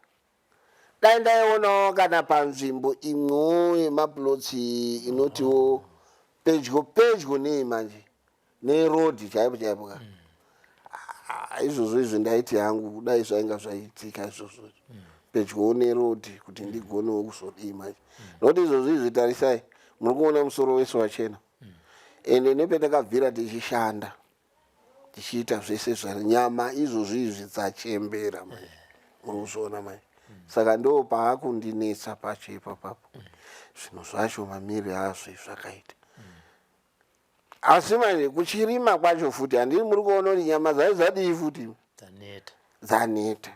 Speaker 1: dai ndaionawo kana panzvimbo imwewo yemaplots inotiwo pedyo pedyo nei manje nerodhi chaipo chaipo ka Ah, izvozvo izvo ndaiti hangu dai zvainga zvaitika izvozvo pedyowo nerodhi kuti ndigonewo kuzodii manje nokuti izvozvo izvi tarisai muri kuona musoro wese wachena ende nepetakabvira tichishanda tichiita zvese zva nyama izvozvo izvi dzachembera manje muri kuzviona manje saka ndo paakundinetsa pacho ipapapo zvinhu zvacho mamiri azvo zvakaita asi manje kuchirima kwacho futi handii muri kuona kuti nyama dzacho dzadii futi
Speaker 5: dzaneta
Speaker 1: dzaneta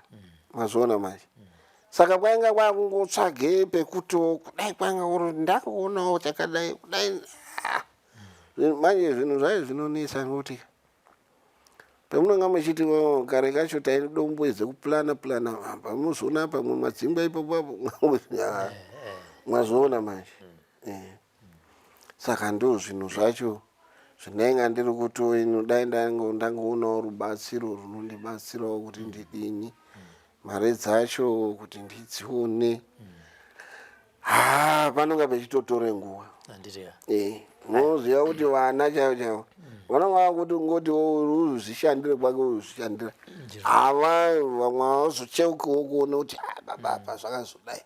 Speaker 1: mazviona manje saka kwainga kwakungotsvage pekuti kudai kwanga uri ndakuonawo chakadai kudai ah. Manje zvinhu zvacho zvinonetsa nekuti pamunonga muchiti "Oh, kare kacho taidomboedze kuplana plana pamuzoona pamwe madzingwa ipapo apo Ah, mwazoona manje Eh. saka ndo zvinhu zvacho zvindainga ndiri kutoino dai ndangoonawo rubatsiro runondibatsirawo kuti ndidini mari dzacho kuti ndidzione ha panonga pechitotore nguva
Speaker 5: handiti ka
Speaker 1: Eh, unoziva kuti vana chaivo chaivo vanonga vakuti ngoti uzvishandire kwake uzvishandira hava vamwe havazocheukiwo kuona kuti "Ah, baba apa zvakazodai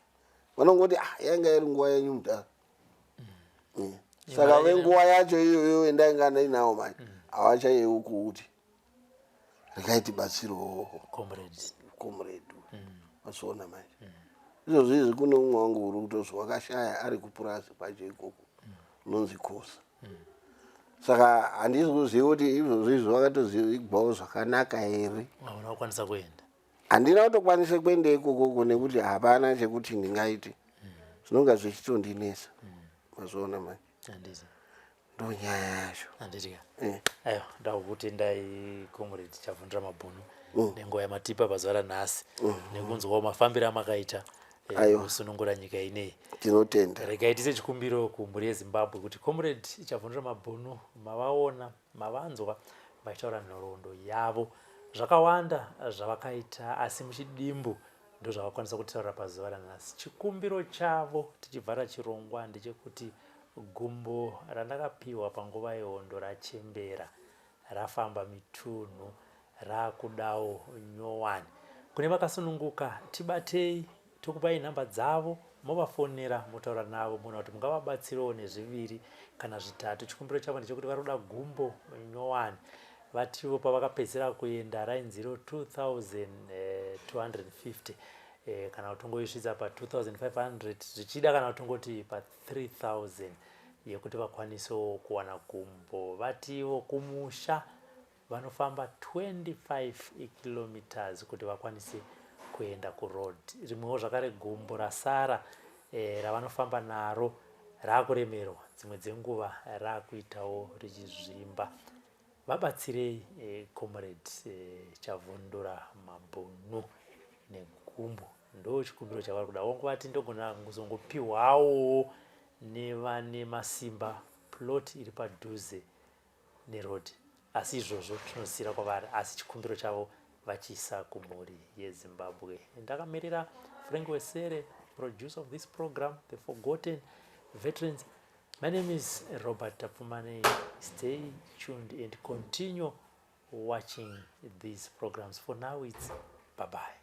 Speaker 1: vanongoti "Ah, yanga iri nguva yenyu mudhara Eh, saka venguva yacho iyoyo yendainga ndinawo manje havachayeuki kuti rikaitibatsirewo
Speaker 5: comrades
Speaker 1: comrade mazoona manje izvozvo izvi kune umwe wangu uri kutozwi wakashaya ari kupurazi kwacho ikoko unonzi kosa saka handisi kuziva kuti izvozvo izvi wakatozigwawo zvakanaka here
Speaker 5: hauna kukwanisa kuenda
Speaker 1: handina kutokwanisa kuenda ikokoko nekuti hapana chekuti ndingaite zvinonga zvichitondinetsa mazoona manje
Speaker 5: handiti
Speaker 1: Ndonyaya yacho.
Speaker 5: Handiti ka?
Speaker 1: Eh.
Speaker 5: Aiwa, ndakukutendai Comrade Chavhundira Mabhunu nenguva yamatipa pazuva ranhasi nekunzwawo mafambiro amakaita
Speaker 1: Aiwa.
Speaker 5: kusunungura nyika ineyi.
Speaker 1: Tinotenda.
Speaker 5: Regai tise chikumbiro kumhuri yeZimbabwe kuti Comrade Chavhundira Mabhunu mavaona, mavanzwa vachitaura nhoroondo yavo, zvakawanda zvavakaita, asi muchidimbu ndozvavakwanisa kutaura pazuva ranhasi. Chikumbiro chavo tichivhara chirongwa ndechekuti gumbo randakapiwa panguva yehondo rachembera, rafamba mitunhu, rakudawo nyowani. Kune vakasununguka, tibatei, tokupai nhamba dzavo, movafonera, motaura navo, moona kuti mungavabatsirewo nezviviri kana zvitatu. Chikumbiro chavo ndechekuti vari kuda gumbo nyowani. Vatiwo pavakapedzisira kuenda rainzi iro 2250, kana kutongoisvitsa pa 2500 zvichida, kana kutongoti pa 3000 yekuti vakwanisewo kuwana gumbo. Vatiwo kumusha vanofamba 25 kilometers kuti vakwanise kuenda kuroad. Rimwewo zvakare gumbo rasara ravanofamba naro raakuremerwa, dzimwe dzenguva raakuitawo richizvimba. Vabatsirei Comrade Chavhundura Mabhunu negumbo, ndo chikumbiro chavari kuda. Wangu vati ndogona kuzongopiwawo nevane masimba plot iri padhuze neroad, asi izvozvo tinozisira kwavari, asi chikumbiro chavo vachiisa kumhuri yeZimbabwe. Ndakamirira Frank Wesere, producer of this program, The Forgotten Veterans. My name is Robert Tapfumanei. Stay tuned and continue watching these programs. For now, it's bye-bye.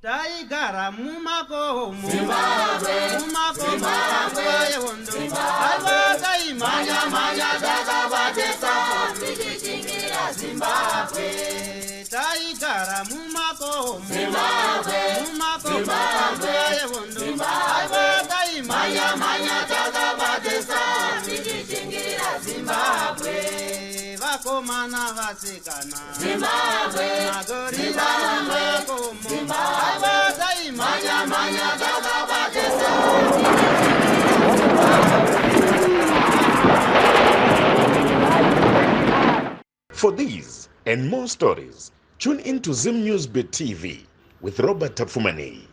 Speaker 3: Taigara mumakomo, mumakomo nguva yehondo. Aiwa, taimhanya mhanya takabate tsapo tichichingira Zimbabwe. Taigara mumakomo, mumakomo nguva yehondo. Aiwa, taimhanya mhanya takabate tsapo tichichingira Zimbabwe. Vakomana, vasikana, magorila mumakomo. Aiwa, taimhanya mhanya takabate tsapo.
Speaker 4: For these and more stories, tune in to Zim News Bit TV with Robert Tapfumaneyi.